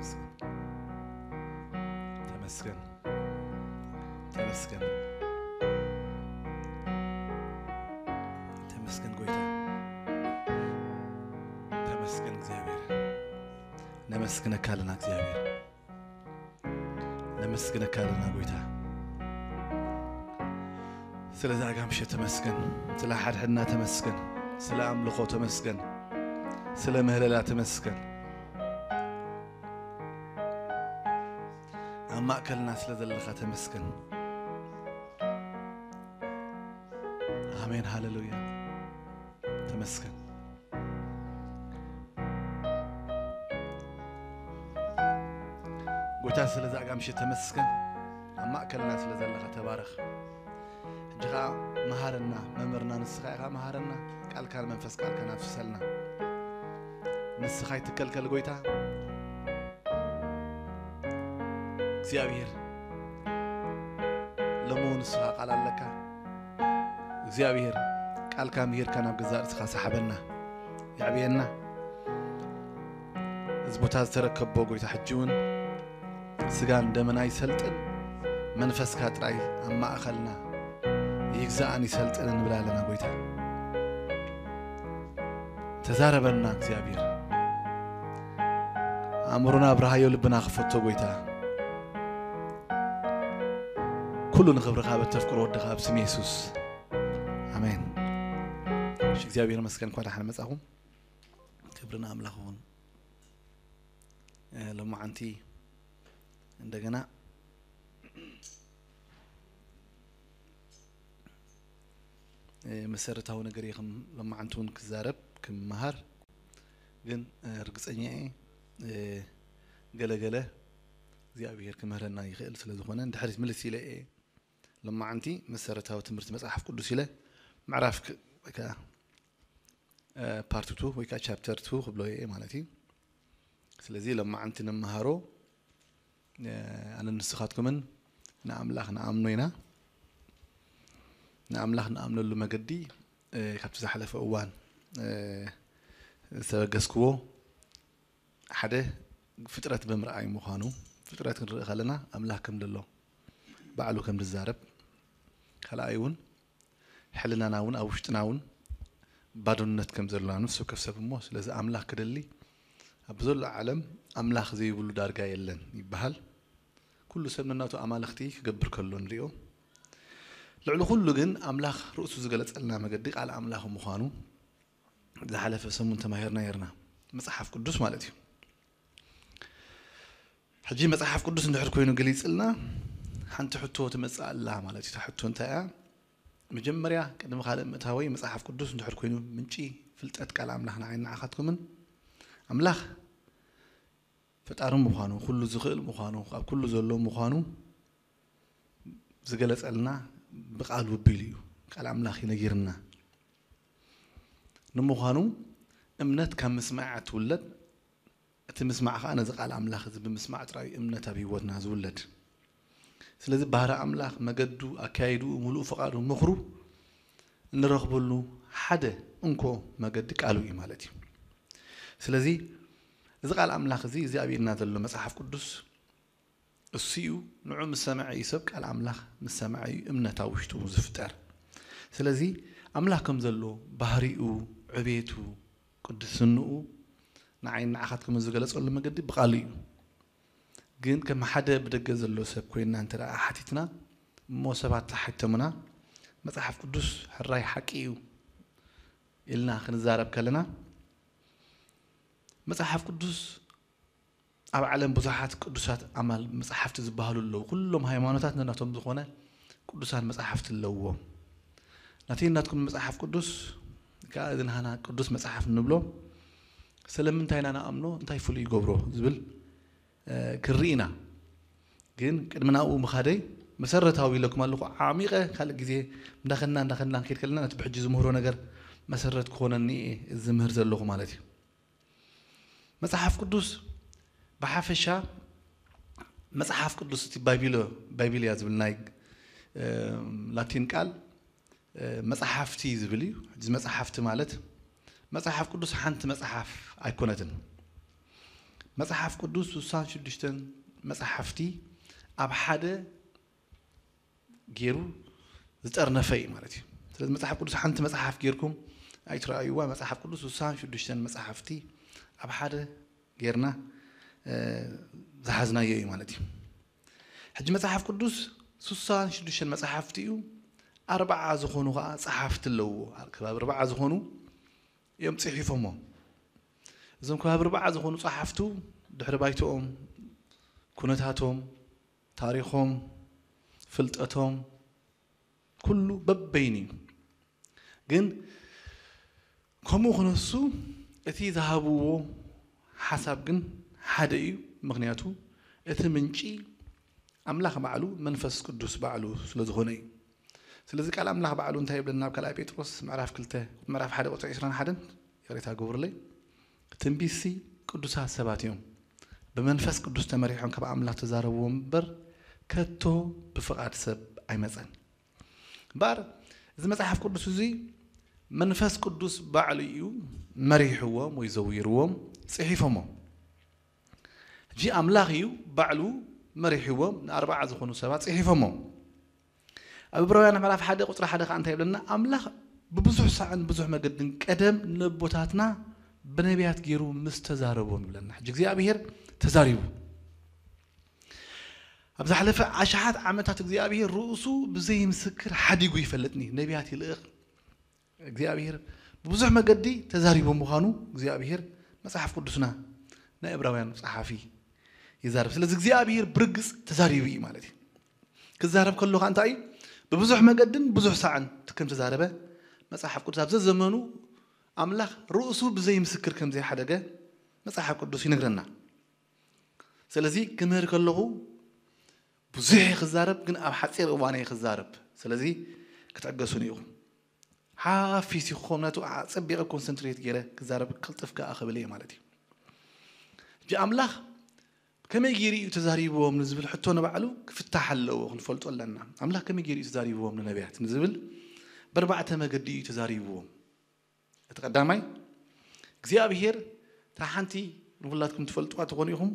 ተመስገን፣ ተመስገን፣ ተመስገን፣ ተመስገን ጎይታ፣ ተመስገን እግዚኣብሔር። ነመስግነካ ኣለና እግዚኣብሔር፣ ነመስግነካ ኣለና ጎይታ። ስለ ዛጋ ምሸት ተመስገን፣ ስለ ሓድሕድና ተመስገን፣ ስለ ኣምልኾ ተመስገን፣ ስለ ምህለላ ተመስገን። ኣብ ማእከልና ስለ ዘለኻ ተመስገን። ኣሜን፣ ሃሌሉያ። ተመስገን ጎይታ፣ ስለ ዛጋ ምሸት ተመስገን። ኣብ ማእከልና ስለ ዘለኻ ተባረኽ። ሕጂ ኸኣ መሃረና፣ መምህርና ንስኻ ኢኻ። መሃረና፣ ቃልካን መንፈስ ቃልካን ኣፍስሰልና። ንስኻ ይትከልከል ጎይታ። እግዚኣብሔር፣ ሎሚ እውን ንስኻ ቃል ኣለካ። እግዚኣብሔር፣ ቃልካ ምሂርካ ናብ ገዛእ ርእስኻ ሰሓበና፣ የዕብየና። እዚ ቦታ ዝተረከቦ ጎይታ፣ ሕጂ እውን ስጋን ደምን ኣይሰልጥን፣ መንፈስካ ጥራይ ኣብ ማእኸልና ይግዛእን ይሰልጥንን ንብል ኣለና ጎይታ። ተዛረበና እግዚኣብሔር። ኣእምሮና ኣብርሃዮ፣ ልብና ክፈቶ ጎይታ። ኩሉ ንኽብርኻ በተፍቅሮ ወድኻ ኣብ ስም የሱስ። ኣሜን። እሺ፣ እግዚኣብሔር ይመስገን፣ እንኳን ደሓን መጻኹም። ክብሪ ንኣምላኽ ይኹን። እ፣ ሎማዓንቲ እንደገና፣ እ፣ መሰረታዊ ነገር እየ ከም ሎማዓንቲ እውን ክዛረብ፣ ክመሃር። ግን፣ እ፣ ርግጸኛ እየ፣ እ፣ ገለ ገለ እግዚኣብሔር ክምህረና ይኽእል ስለ ዝኾነ፣ ንድሕሪት ምልስ ኢለ እየ ሎማዓንቲ መሰረታዊ ትምህርቲ መጽሓፍ ቅዱስ ኢለ ምዕራፍ ክ-፣ ወይ ከኣ፣ እ፣ ፓርት ቱ ወይ ከኣ ቻፕተር ቱ ክብሎ እየ ማለት እዩ። ስለዚ ሎማዓንቲ ንመሃሮ፣ እ፣ ኣነ ንስኻትኩምን ንኣምላኽ ንኣምኖ ኢና። ንኣምላኽ ንኣምነሉ መገዲ፣ እ፣ ካብቲ ዝሓለፈ እዋን፣ እ፣ ዝተበገስክዎ፣ ሓደ ፍጥረት ብምርኣይ ምዃኑ፣ ፍጥረት ክንርኢ ከለና ኣምላኽ ከም ዘሎ ባዕሉ ከም ዝዛረብ፣ ካልኣይ እውን ሕልናና እውን ኣብ ውሽጥና እውን ባዶነት ከም ዘሎና፣ ንሱ ከፍ ሰብ እሞ፣ ስለዚ ኣምላኽ ክደሊ ኣብ ዘሎ ዓለም ኣምላኽ ዘይብሉ ዳርጋ የለን ይበሃል። ኩሉ ሰብ ነናቱ ኣማልኽቲ ክገብር ከሎ ንሪኦ። ልዕሊ ኩሉ ግን ኣምላኽ ርእሱ ዝገለጸልና መገዲ ቃል ኣምላኽ ምዃኑ ዝሓለፈ ሰሙን ተማሂርና ነርና። መጽሓፍ ቅዱስ ማለት እዩ። ሕጂ መጽሓፍ ቅዱስ እንድሕር ኮይኑ ገሊጽልና፣ ሓንቲ ሕቶ ትመጽእ ኣላ ማለት እዩ። እታ ሕቶ እንታይ እያ? መጀመርያ ቅድሚ ካልእ ምእታወይ፣ መጽሓፍ ቅዱስ እንድሕር ኮይኑ ምንጪ ፍልጠት ቃል ኣምላኽ ንዓይ ንዓኻትኩምን፣ ኣምላኽ ፈጣሪ ምዃኑ፣ ኩሉ ዝኽእል ምዃኑ፣ ኣብ ኩሉ ዘሎ ምዃኑ ዝገለጸልና ብቃሉ ኣቢሉ እዩ። ቃል ኣምላኽ እዩ ነጊርና። ንምዃኑ እምነት ካብ ምስማዕ እያ ትውለድ፣ እቲ ምስማዕ ኸኣ ነዚ ቃል ኣምላኽ እዚ ብምስማዕ ጥራይ እዩ እምነት ኣብ ህይወትና ዝውለድ። ስለዚ ባህሪ ኣምላኽ፣ መገዱ፣ ኣካይድኡ፣ ምሉእ ፍቓዱ፣ ምኽሩ እንረኽበሉ ሓደ እንኮ መገዲ ቃሉ እዩ ማለት እዩ። ስለዚ እዚ ቃል ኣምላኽ እዚ፣ እዚ ኣብ ኢድና ዘሎ መጽሓፍ ቅዱስ እሱ እዩ። ንዑ ምስ ሰምዐ እዩ ሰብ ቃል ኣምላኽ ምስ ሰምዐ እዩ እምነት ኣብ ውሽጡ ዝፍጠር። ስለዚ ኣምላኽ ከም ዘሎ ባህሪኡ፣ ዕቤቱ፣ ቅድስንኡ ንዓይ ንዓኻትኩም ዝገለጸሉ መገዲ ብቃሉ እዩ። ግን ከም ሓደ ብደገ ዘሎ ሰብ ኮይንና እንተ ደኣ ሓቲትና፣ እሞ ሰባት ተሓተሙና፣ መጽሓፍ ቅዱስ ሕራይ ሓቂ እዩ ኢልና ክንዛረብ ከለና፣ መጽሓፍ ቅዱስ ኣብ ዓለም ብዙሓት ቅዱሳት ኣማል መጽሓፍቲ ዝበሃሉ ኣለዉ። ኩሎም ሃይማኖታት ነናቶም ዝኾነ ቅዱሳን መጽሓፍቲ ኣለውዎም። ናተይ ናትኩም መጽሓፍ ቅዱስ ከኣ እዚ ናህና ቅዱስ መጽሓፍ እንብሎ ስለምንታይ ኢና ንኣምኖ፣ እንታይ ፍሉይ ይገብሮ ዝብል፣ እ፣ ክርኢ ኢና። ግን ቅድሚ ናብኡ ምኻደይ መሰረታዊ ኢለኩም ኣለኹ። ዓሚቐ ካልእ ግዜ እንዳኸድና እንዳኸድና ክንከይድ ከለና ነቲ ብሕጂ ዝምህሮ ነገር መሰረት ክኾነኒ እየ ዝምህር ዘለኹ ማለት እዩ። መጽሓፍ ቅዱስ ብሓፈሻ መጽሓፍ ቅዱስ እቲ ባይቢሎ-፣ ባይቢልያ ዝብል ናይ፣ እ፣ ላቲን ቃል፣ እ፣ መጽሓፍቲ ዝብል እዩ። እዚ መጽሓፍቲ ማለት መጽሓፍ ቅዱስ ሓንቲ መጽሓፍ ኣይኮነትን። መጽሓፍ ቅዱስ ስሳን ሽዱሽተን መጽሓፍቲ ኣብ ሓደ ገይሩ ዝጠርነፈ እዩ ማለት እዩ። ስለዚ መጽሓፍ ቅዱስ ሓንቲ መጽሓፍ ጌርኩም ኣይትረኣይዋ። መጽሓፍ ቅዱስ ስሳን ሽዱሽተን መጽሓፍቲ ኣብ ሓደ ጌርና ዝሓዝናዮ እዩ ማለት እዩ። ሕጂ መጽሓፍ ቅዱስ ስሳን ሽዱሽተን መጽሓፍቲ እዩ። ኣርባዓ ዝኾኑ ከዓ ጸሓፍቲ ኣለዎ። ከባቢ ኣርባዓ ዝኾኑ እዮም ጽሒፎሞ። እዞም ከባቢ ኣርባዓ ዝኾኑ ጸሓፍቱ ድሕሪ ባይቶኦም፣ ኩነታቶም፣ ታሪኾም፣ ፍልጠቶም፣ ኩሉ በበይኑ እዩ። ግን ከምኡ ክነሱ እቲ ዝሃብዎ ሓሳብ ግን ሓደ እዩ። ምክንያቱ እቲ ምንጪ ኣምላኽ ባዕሉ መንፈስ ቅዱስ ባዕሉ ስለ ዝኾነ እዩ። ስለዚ ቃል ኣምላኽ ባዕሉ እንታይ ይብለና? ኣብ ካልኣይ ጴጥሮስ ምዕራፍ ክልተ ምዕራፍ ሓደ ቁፅሪ ዕስራን ሓደን፣ ይቕሬታ ግብሩለይ፣ ትንቢትሲ ቅዱሳት ሰባት እዮም፣ ብመንፈስ ቅዱስ ተመሪሖም ካብ ኣምላኽ ተዛረብዎም እምበር ከቶ ብፍቓድ ሰብ ኣይመፀን። እምበኣር እዚ መጽሓፍ ቅዱስ እዚ መንፈስ ቅዱስ ባዕሉ እዩ መሪሕዎም ወይ ዘዊርዎም ጽሒፎሞ። ሕጂ ኣምላኽ እዩ ባዕሉ መሪሕዎም ንኣርባዓ ዝኾኑ ሰባት ጽሒፎሞ። ኣብ ዕብራውያን ምዕራፍ ሓደ ቁጽሪ ሓደ ከኣ እንታይ ይብለና? ኣምላኽ ብብዙሕ ሳዕን ብዙሕ መገድን ቀደም ነቦታትና ብነቢያት ገይሩ ምስ ተዛረቦም ይብለና። ሕጂ እግዚኣብሔር ተዛሪቡ። ኣብ ዝሓለፈ ኣሽሓት ዓመታት እግዚኣብሔር ርእሱ ብዘይ ምስክር ሓዲጉ ይፈልጥኒ። ነቢያት ይልእኽ። እግዚኣብሔር ብብዙሕ መገዲ ተዛሪቡ ምዃኑ እግዚኣብሔር መጽሓፍ ቅዱስና ናይ ዕብራውያን ጸሓፊ ይዛረብ። ስለዚ እግዚኣብሔር ብርግጽ ተዛሪቡ እዩ ማለት እዩ። ክዛረብ ከሎ ከኣ እንታይ እዩ? ብብዙሕ መገድን ብዙሕ ሳዕን ከም ተዛረበ መጽሓፍ ቅዱስ ኣብ ዘዘመኑ ኣምላኽ ርእሱ ብዘይ ምስክር ከም ዘይሓደገ መጽሓፍ ቅዱስ ይነግረና። ስለዚ ክምህር ከለኹ ብዙሕ እየ ክዛረብ፣ ግን ኣብ ሓጺር እዋን እየ ክዛረብ። ስለዚ ክትዕገሱኒ ኢኹም። ሓፍ ኢልኩም ነቱ ኣጸቢቐ ኮንሰንትሬት ገይረ ክዛረብ ክልጥፍ ከኣ ክብል እየ ማለት እዩ። ሕጂ ኣምላኽ ከመይ ገይሩ እዩ ተዛሪብዎም ንዝብል ሕቶ ንባዕሉ ክፍታሕ ኣለዎ፣ ክንፈልጦ ኣለና። ኣምላኽ ከመይ ገይሩ እዩ ተዛሪብዎም ንነቢያት ንዝብል ብኣርባዕተ መገዲ እዩ ተዛሪብዎም። እቲ ቀዳማይ እግዚኣብሔር እታ ሓንቲ ንኹላትኩም ትፈልጥዋ ትኾኑ ኢኹም፣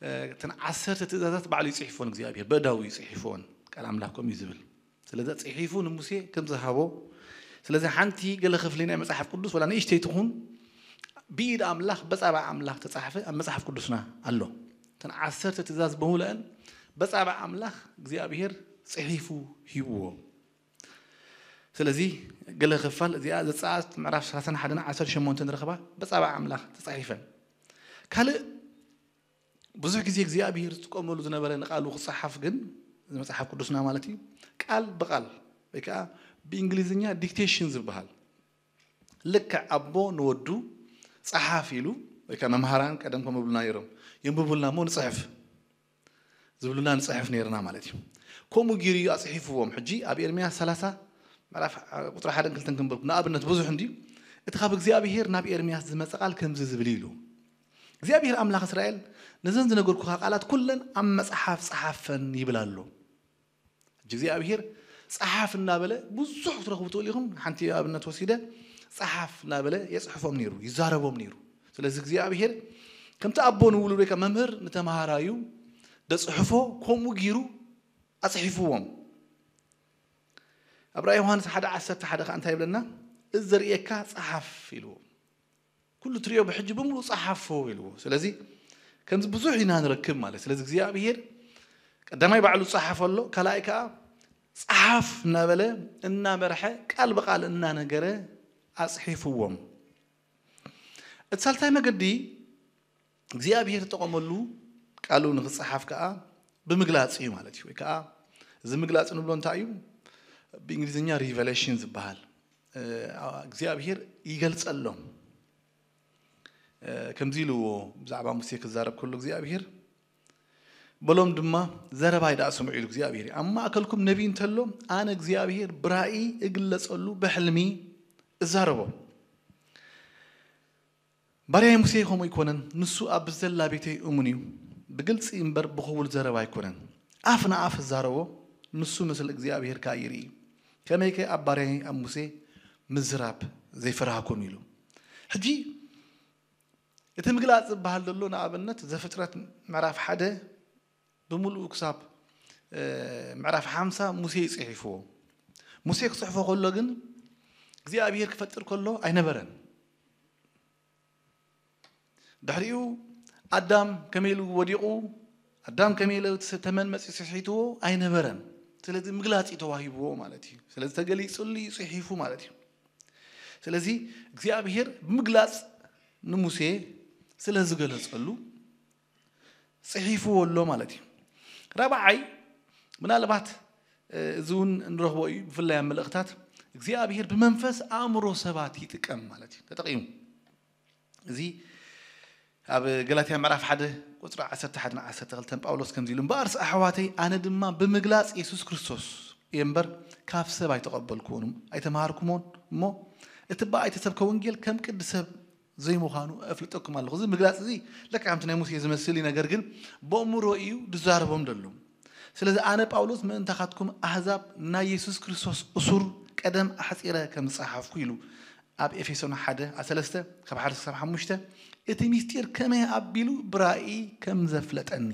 እ፣ እተን ዓሰርተ ትእዛዛት ባዕሉ እዩ ጽሒፎን እግዚኣብሔር፣ በእዳዉ እዩ ጽሒፎን። ቃል ኣምላኽ ከምኡ እዩ ዝብል። ስለዚ ጽሒፉ ንሙሴ ከም ዝሃቦ፣ ስለዚ ሓንቲ ገለ ክፍሊ ናይ መጽሓፍ ቅዱስ ወላ ንእሽተይ ትኹን ብኢድ ኣምላኽ በጻብዕ ኣምላኽ ተጻሕፈ ኣብ መጽሓፍ ቅዱስና ኣሎ። እተን ዓሰርተ ትእዛዝ ብምሉአን በጻብዕ ኣምላኽ እግዚኣብሔር ጽሒፉ ሂብዎ። ስለዚ ገለ ክፋል እዚኣ ዘጸኣት ምዕራፍ ሰላሳን ሓደን ዓሰርተ ሸሞንተን ንረኽባ በጻብዕ ኣምላኽ ተጻሒፈን። ካልእ ብዙሕ ግዜ እግዚኣብሔር ዝጥቀመሉ ዝነበረ ንቃሉ ክጸሓፍ ግን፣ እዚ መጽሓፍ ቅዱስና ማለት እዩ፣ ቃል ብቃል ወይ ከዓ ብእንግሊዝኛ ዲክቴሽን ዝበሃል፣ ልክዕ ኣቦ ንወዱ ጸሓፍ ኢሉ ወይ ከዓ መምሃራን ቀደም ከም ብሉና ነይሮም፣ የንብቡልና እሞ ንጽሕፍ ዝብሉና ንጽሕፍ ነይርና ማለት እዩ። ከምኡ ገይሩ እዩ ኣጽሒፍዎም። ሕጂ ኣብ ኤርምያስ ሰላሳ ምዕራፍ ቁጽሪ ሓደን ክልተን ክንበልኩ ንኣብነት ብዙሕ እንድዩ። እቲ ካብ እግዚኣብሔር ናብ ኤርምያስ ዝመጸ ቃል ከምዚ ዝብል እዩ ኢሉ። እግዚኣብሔር ኣምላኽ እስራኤል ነዘን ዝነገርኩኻ ቃላት ኩለን ኣብ መጽሓፍ ጸሓፈን ይብል ኣሎ። ሕጂ እግዚኣብሔር ጸሓፍ እናበለ ብዙሕ ክትረኽቡ ትኽእሉ ኢኹም። ሓንቲ ኣብነት ወሲደ ጸሓፍ እናበለ የጽሕፎም ነይሩ፣ ይዛረቦም ነይሩ። ስለዚ እግዚኣብሔር ከምቲ ኣቦ ንውሉድ ወይ ከዓ መምህር ንተምሃራዩ ደጽሕፎ ከምኡ ገይሩ ኣጽሒፍዎም። ኣብ ራእይ ዮሃንስ ሓደ ዓሰርተ ሓደ ከዓ እንታይ ይብለና? እዚ ዘርእየካ ጸሓፍ ኢልዎ። ኩሉ ትሪኦ ብሕጂ ብምሉእ ጸሓፎ ኢልዎ። ስለዚ ከምዚ ብዙሕ ኢና ንረክብ ማለት። ስለዚ እግዚኣብሔር ቀዳማይ ባዕሉ ጸሓፍ ኣሎ፣ ካልኣይ ከዓ ጸሓፍ እናበለ እናመርሐ ቃል ብቃል እናነገረ ኣጽሒፍዎም። እቲ ሳልታይ መገዲ እግዚኣብሔር ዝጠቐመሉ ቃሉ ንክጸሓፍ ከዓ ብምግላጽ እዩ ማለት እዩ። ወይ ከዓ እዚ ምግላጽ ንብሎ እንታይ እዩ? ብእንግሊዝኛ ሪቨሌሽን ዝበሃል፣ እ፣ እግዚኣብሔር ይገልጸሎም። እ፣ ከምዚ ኢልዎ ብዛዕባ ሙሴ ክዛረብ ከሎ እግዚኣብሔር፣ በሎም ድማ ዘረባይ ደኣ ስምዑ ኢሉ እግዚኣብሔር። ኣብ ማእከልኩም ነቢይ እንተሎ ኣነ እግዚኣብሔር ብራእይ እግለጸሉ፣ ብሕልሚ እዛረቦ። ባርያይ ሙሴ ከምኡ ኣይኮነን፣ ንሱ ኣብ ዘላ ቤተይ እሙን እዩ፣ ብግልጺ እምበር ብኽቡል ዘረባ ኣይኮነን። ኣፍ ንኣፍ እዛረቦ፣ ንሱ ምስለ እግዚኣብሔር ከኣ ይርኢ። ከመይከ ኣብ ባርያይ ኣብ ሙሴ ምዝራብ ዘይፈራህኩም ኢሉ። ሕጂ እቲ ምግላጽ ዝበሃል ዘሎ ንኣብነት ዘፍጥረት ምዕራፍ ሓደ ብምሉኡ ክሳብ ምዕራፍ ሓምሳ ሙሴ እዩ ጽሒፍዎ። ሙሴ ክጽሕፎ ከሎ ግን እግዚኣብሔር ክፈጥር ከሎ ኣይነበረን። ድሕሪኡ ኣዳም ከመይ ኢሉ ወዲቑ፣ ኣዳም ከመይ ኢሉ ተመን መጺኡ ስሒትዎ ኣይነበረን። ስለዚ ምግላጽ እዩ ተዋሂብዎ ማለት እዩ። ስለዚ ተገሊጹሉ እዩ ጽሒፉ ማለት እዩ። ስለዚ እግዚኣብሔር ብምግላጽ ንሙሴ ስለ ዝገለጸሉ ጽሒፍዎ ኣሎ ማለት እዩ። ራብዓይ ምናልባት እዚ እውን እንረኽቦ እዩ። ብፍላይ ኣብ መልእኽታት እግዚኣብሔር ብመንፈስ ኣእምሮ ሰባት ይጥቀም ማለት እዩ ተጠቂሙ። እዚ ኣብ ገላትያ ምዕራፍ ሓደ ቁፅሪ ዓሰርተ ሓደ ን ዓሰርተ ክልተን ጳውሎስ ከምዚ ኢሉ፣ እምበኣርስ ኣሕዋተይ፣ ኣነ ድማ ብምግላፅ የሱስ ክርስቶስ እየ እምበር ካብ ሰብ ኣይተቐበልኩዎን ኣይተምሃርኩዎን እሞ፣ እቲ ብኣይ ተሰብከ ወንጌል ከም ቅዲ ሰብ ዘይምዃኑ ኣፍልጠኩም ኣለኹ። እዚ ምግላፅ እዚ ለካ ከምቲ ናይ ሙሴ ዝመስል እዩ፣ ነገር ግን በእምሮ እዩ ዝዛረቦም ደሎ። ስለዚ ኣነ ጳውሎስ ምእንታኻትኩም ኣህዛብ ናይ የሱስ ክርስቶስ እሱር ቀደም ኣሕፂረ ከም ዝፀሓፍኩ ኢሉ ኣብ ኤፌሶን ሓደ ሰለስተ ካብ ሓደ ክሳብ ሓሙሽተ፣ እቲ ሚስጢር ከመይ ኣቢሉ ብራእይ ከም ዘፍለጠኒ፣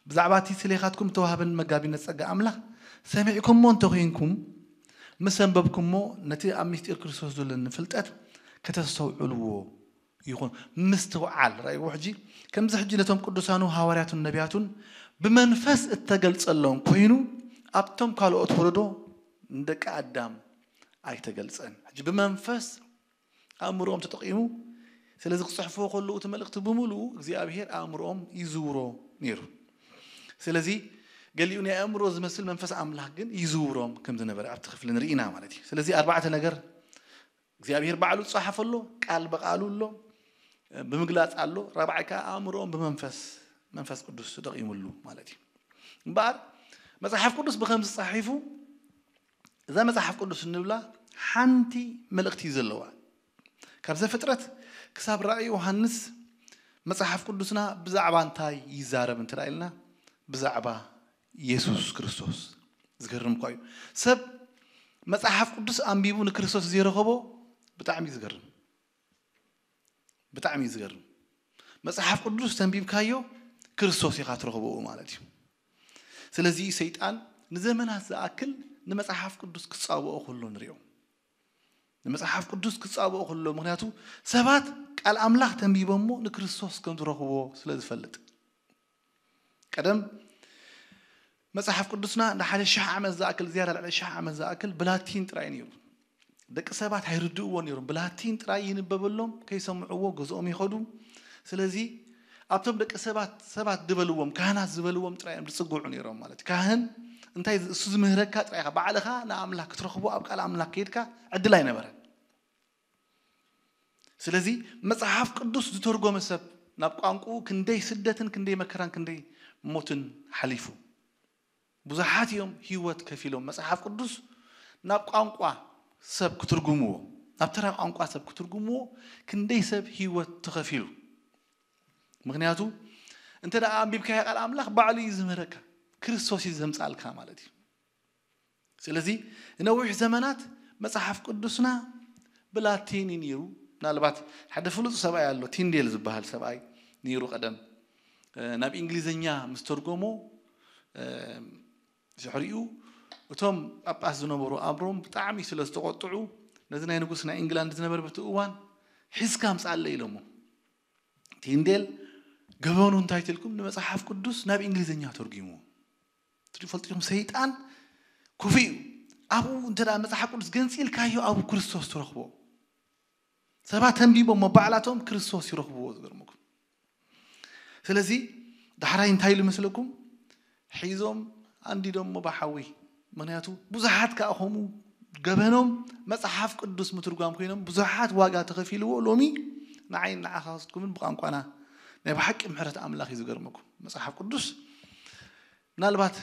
ብዛዕባ እቲ ስሌኻትኩም እተዋህበን መጋቢነት ጸጋ ኣምላኽ ሰሚዕኩሞ እንተኾይንኩም፣ ምስ ኣንበብኩሞ ነቲ ኣብ ሚስጢር ክርስቶስ ዘለኒ ፍልጠት ከተስተውዕልዎ ይኹን። ምስትውዓል ራእይዎ። ሕጂ ከምዚ ሕጂ ነቶም ቅዱሳኑ ሃዋርያቱን ነቢያቱን ብመንፈስ እተገልጸሎም ኮይኑ ኣብቶም ካልኦት ወለዶ ንደቂ ኣዳም ኣይተገልጸን። ሕጂ ብመንፈስ ኣእምሮኦም ተጠቂሙ ስለዚ ክጽሕፍዎ ከለዉ እቲ መልእኽቲ ብምሉኡ እግዚኣብሔር ኣእምሮኦም ይዝውሮ ነይሩ። ስለዚ ገሊኡ ናይ ኣእምሮ ዝመስል መንፈስ ኣምላኽ ግን ይዝውሮም ከም ዝነበረ ኣብቲ ክፍሊ ንርኢ ኢና ማለት እዩ። ስለዚ ኣርባዕተ ነገር እግዚኣብሔር ባዕሉ ዝጸሓፈ ኣሎ፣ ቃል ብቃሉ ኣሎ፣ ብምግላጽ ኣሎ፣ ራብዓይ ከዓ ኣእምሮኦም ብመንፈስ መንፈስ ቅዱስ ተጠቂሙሉ ማለት እዩ። እምበኣር መጽሓፍ ቅዱስ ብከምዚ ጸሒፉ እዛ መጽሓፍ ቅዱስ እንብላ ሓንቲ መልእኽቲ እዩ ዘለዋ። ካብ ዘፍጥረት ክሳብ ራእይ ዮሃንስ መጽሓፍ ቅዱስና ብዛዕባ እንታይ ይዛረብ እንተ ኢልና ብዛዕባ የሱስ ክርስቶስ። ዝገርም እኳ እዩ። ሰብ መጽሓፍ ቅዱስ ኣንቢቡ ንክርስቶስ ዘይረኸቦ ብጣዕሚ እዩ ዝገርም። ብጣዕሚ እዩ ዝገርም። መጽሓፍ ቅዱስ ተንቢብካዮ ክርስቶስ ኢኻ ትረኽቦ ማለት እዩ። ስለዚ ሰይጣን ንዘመናት ዝኣክል ንመጽሓፍ ቅዱስ ክጻወኦ ከሎ ንሪኦ። ንመጽሓፍ ቅዱስ ክጻወኦ ከሎ፣ ምክንያቱ ሰባት ቃል ኣምላኽ ተንቢቦሞ ንክርስቶስ ከም ዝረኽብዎ ስለ ዝፈልጥ። ቀደም መጽሓፍ ቅዱስና ንሓደ ሽሕ ዓመት ዝኣክል፣ ዝያዳ ልዕሊ ሽሕ ዓመት ዝኣክል ብላቲን ጥራይ ነይሩ። ደቂ ሰባት ኣይርድእዎ ነይሮም። ብላቲን ጥራይ ይንበበሎም፣ ከይሰምዕዎ ገዝኦም ይኸዱ። ስለዚ ኣብቶም ደቂ ሰባት ሰባት ዝበልዎም፣ ካህናት ዝበልዎም ጥራይ እዮም ዝጽግዑ ነይሮም ማለት እዩ። ካህን እንታይ ዝ- እሱ ዝምህረካ ጥራይ ኢኻ፣ ባዕልኻ ንኣምላኽ ክትረኽቦ ኣብ ቃል ኣምላኽ ከይድካ ዕድል ኣይነበረን። ስለዚ መጽሓፍ ቅዱስ ዝተርጎመ ሰብ ናብ ቋንቋኡ ክንደይ ስደትን ክንደይ መከራን ክንደይ ሞትን ሓሊፉ። ብዙሓት እዮም ህይወት ከፊሎም መጽሓፍ ቅዱስ ናብ ቋንቋ ሰብ ክትርጉምዎ፣ ናብ ተራ ቋንቋ ሰብ ክትርጉምዎ ክንደይ ሰብ ህይወት ተኸፊሉ። ምክንያቱ እንተ ደኣ ኣንቢብካዮ ቃል ኣምላኽ ባዕሉ እዩ ዝምህረካ፣ ክርስቶስ እዩ ዘምጻልካ ማለት እዩ። ስለዚ ንነዊሕ ዘመናት መጽሓፍ ቅዱስና ብላቲን እዩ ነይሩ። ምናልባት ሓደ ፍሉጥ ሰብኣይ ኣሎ፣ ቲንዴል ዝበሃል ሰብኣይ ነይሩ ቀደም። እ፣ ናብ እንግሊዝኛ ምስ ተርጎሞ፣ እ፣ ድሕሪኡ እቶም ጳጳስ ዝነበሩ ኣምሮም ብጣዕሚ ስለ ዝተቆጥዑ ነዚ ናይ ንጉስ ናይ ኢንግላንድ ዝነበረ በቲ እዋን ሒዝካ ምጻለይ ኢሎሞ። ቲንዴል ገበኑ እንታይ ትልኩም ንመጽሓፍ ቅዱስ ናብ እንግሊዝኛ ተርጉሙ። ትፈልጡ ኢኹም፣ ሰይጣን ክፉእ እዩ። ኣብኡ እንተ ደኣ መጽሓፍ ቅዱስ ገንጺልካዮ ኣብኡ ክርስቶስ ትረኽቦ። ሰባት ተንቢቦሞ ባዕላቶም ክርስቶስ ይረኽብዎ። ዝገርመኩም። ስለዚ ዳሕራይ እንታይ ኢሉ መስለኩም? ሒዞም ኣንዲዶሞ ብሓዊ። ምክንያቱ ብዙሓት ከኣ ከምኡ ገበኖም መጽሓፍ ቅዱስ ምትርጓም ኮይኖም ብዙሓት ዋጋ ተኸፊልዎ። ሎሚ ንዓይ ንዓኻትኩምን ብቋንቋና ናይ ብሓቂ ምሕረት ኣምላኽ እዩ። ዝገርመኩም፣ መጽሓፍ ቅዱስ ምናልባት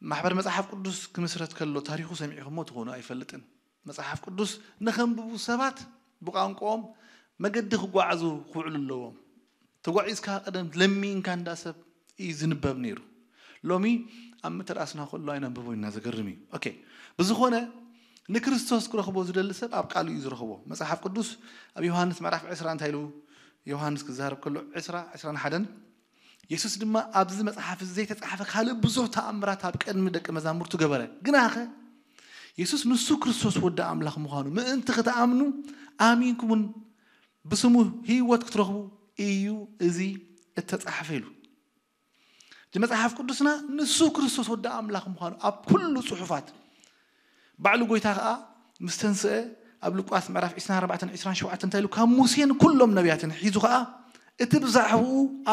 ማሕበር መጽሓፍ ቅዱስ ክምስረት ከሎ ታሪኹ ሰሚዕኹሞ ትኾኑ ኣይፈልጥን። መጽሓፍ ቅዱስ ንኸንብቡ ሰባት ብቋንቋኦም መገዲ ክጓዓዙ ክውዕሉ ኣለዎም። ተጓዒዝካ ቀደም ለሚንካ እንዳ ሰብ እዩ ዝንበብ ነይሩ። ሎሚ ኣብ ምትርኣስና ከሎ ኣይነንብቦ ኢና። ዘገርም እዩ። ኦኬ፣ ብዝኾነ ንክርስቶስ ክረኽቦ ዝደሊ ሰብ ኣብ ቃሉ እዩ ዝረኽቦ። መጽሓፍ ቅዱስ ኣብ ዮሃንስ ምዕራፍ ዕስራ እንታይ ኢሉ? ዮሃንስ ክዛረብ ከሎ ዕስራ ዕስራን ሓደን፣ የሱስ ድማ ኣብዚ መጽሓፍ እዚ ዘይተጻሕፈ ካልእ ብዙሕ ተኣምራት ኣብ ቅድሚ ደቂ መዛሙርቱ ገበረ። ግናኸ የሱስ ንሱ ክርስቶስ ወዲ ኣምላኽ ምዃኑ ምእንቲ ክትኣምኑ ኣሚንኩምን ብስሙ ህይወት ክትረኽቡ እዩ እዚ እተጻሕፈ ኢሉ። እቲ መጽሓፍ ቅዱስና ንሱ ክርስቶስ ወዲ ኣምላኽ ምዃኑ ኣብ ኩሉ ጽሑፋት ባዕሉ ጎይታ ከኣ ምስ ተንስአ ኣብ ሉቃስ ምዕራፍ ዕስራን ኣርባዕተን ዕስራን ሸውዓተን እንታይ ኢሉ? ካብ ሙሴን ኩሎም ነቢያትን ሒዙ ከኣ እቲ ብዛዕባኡ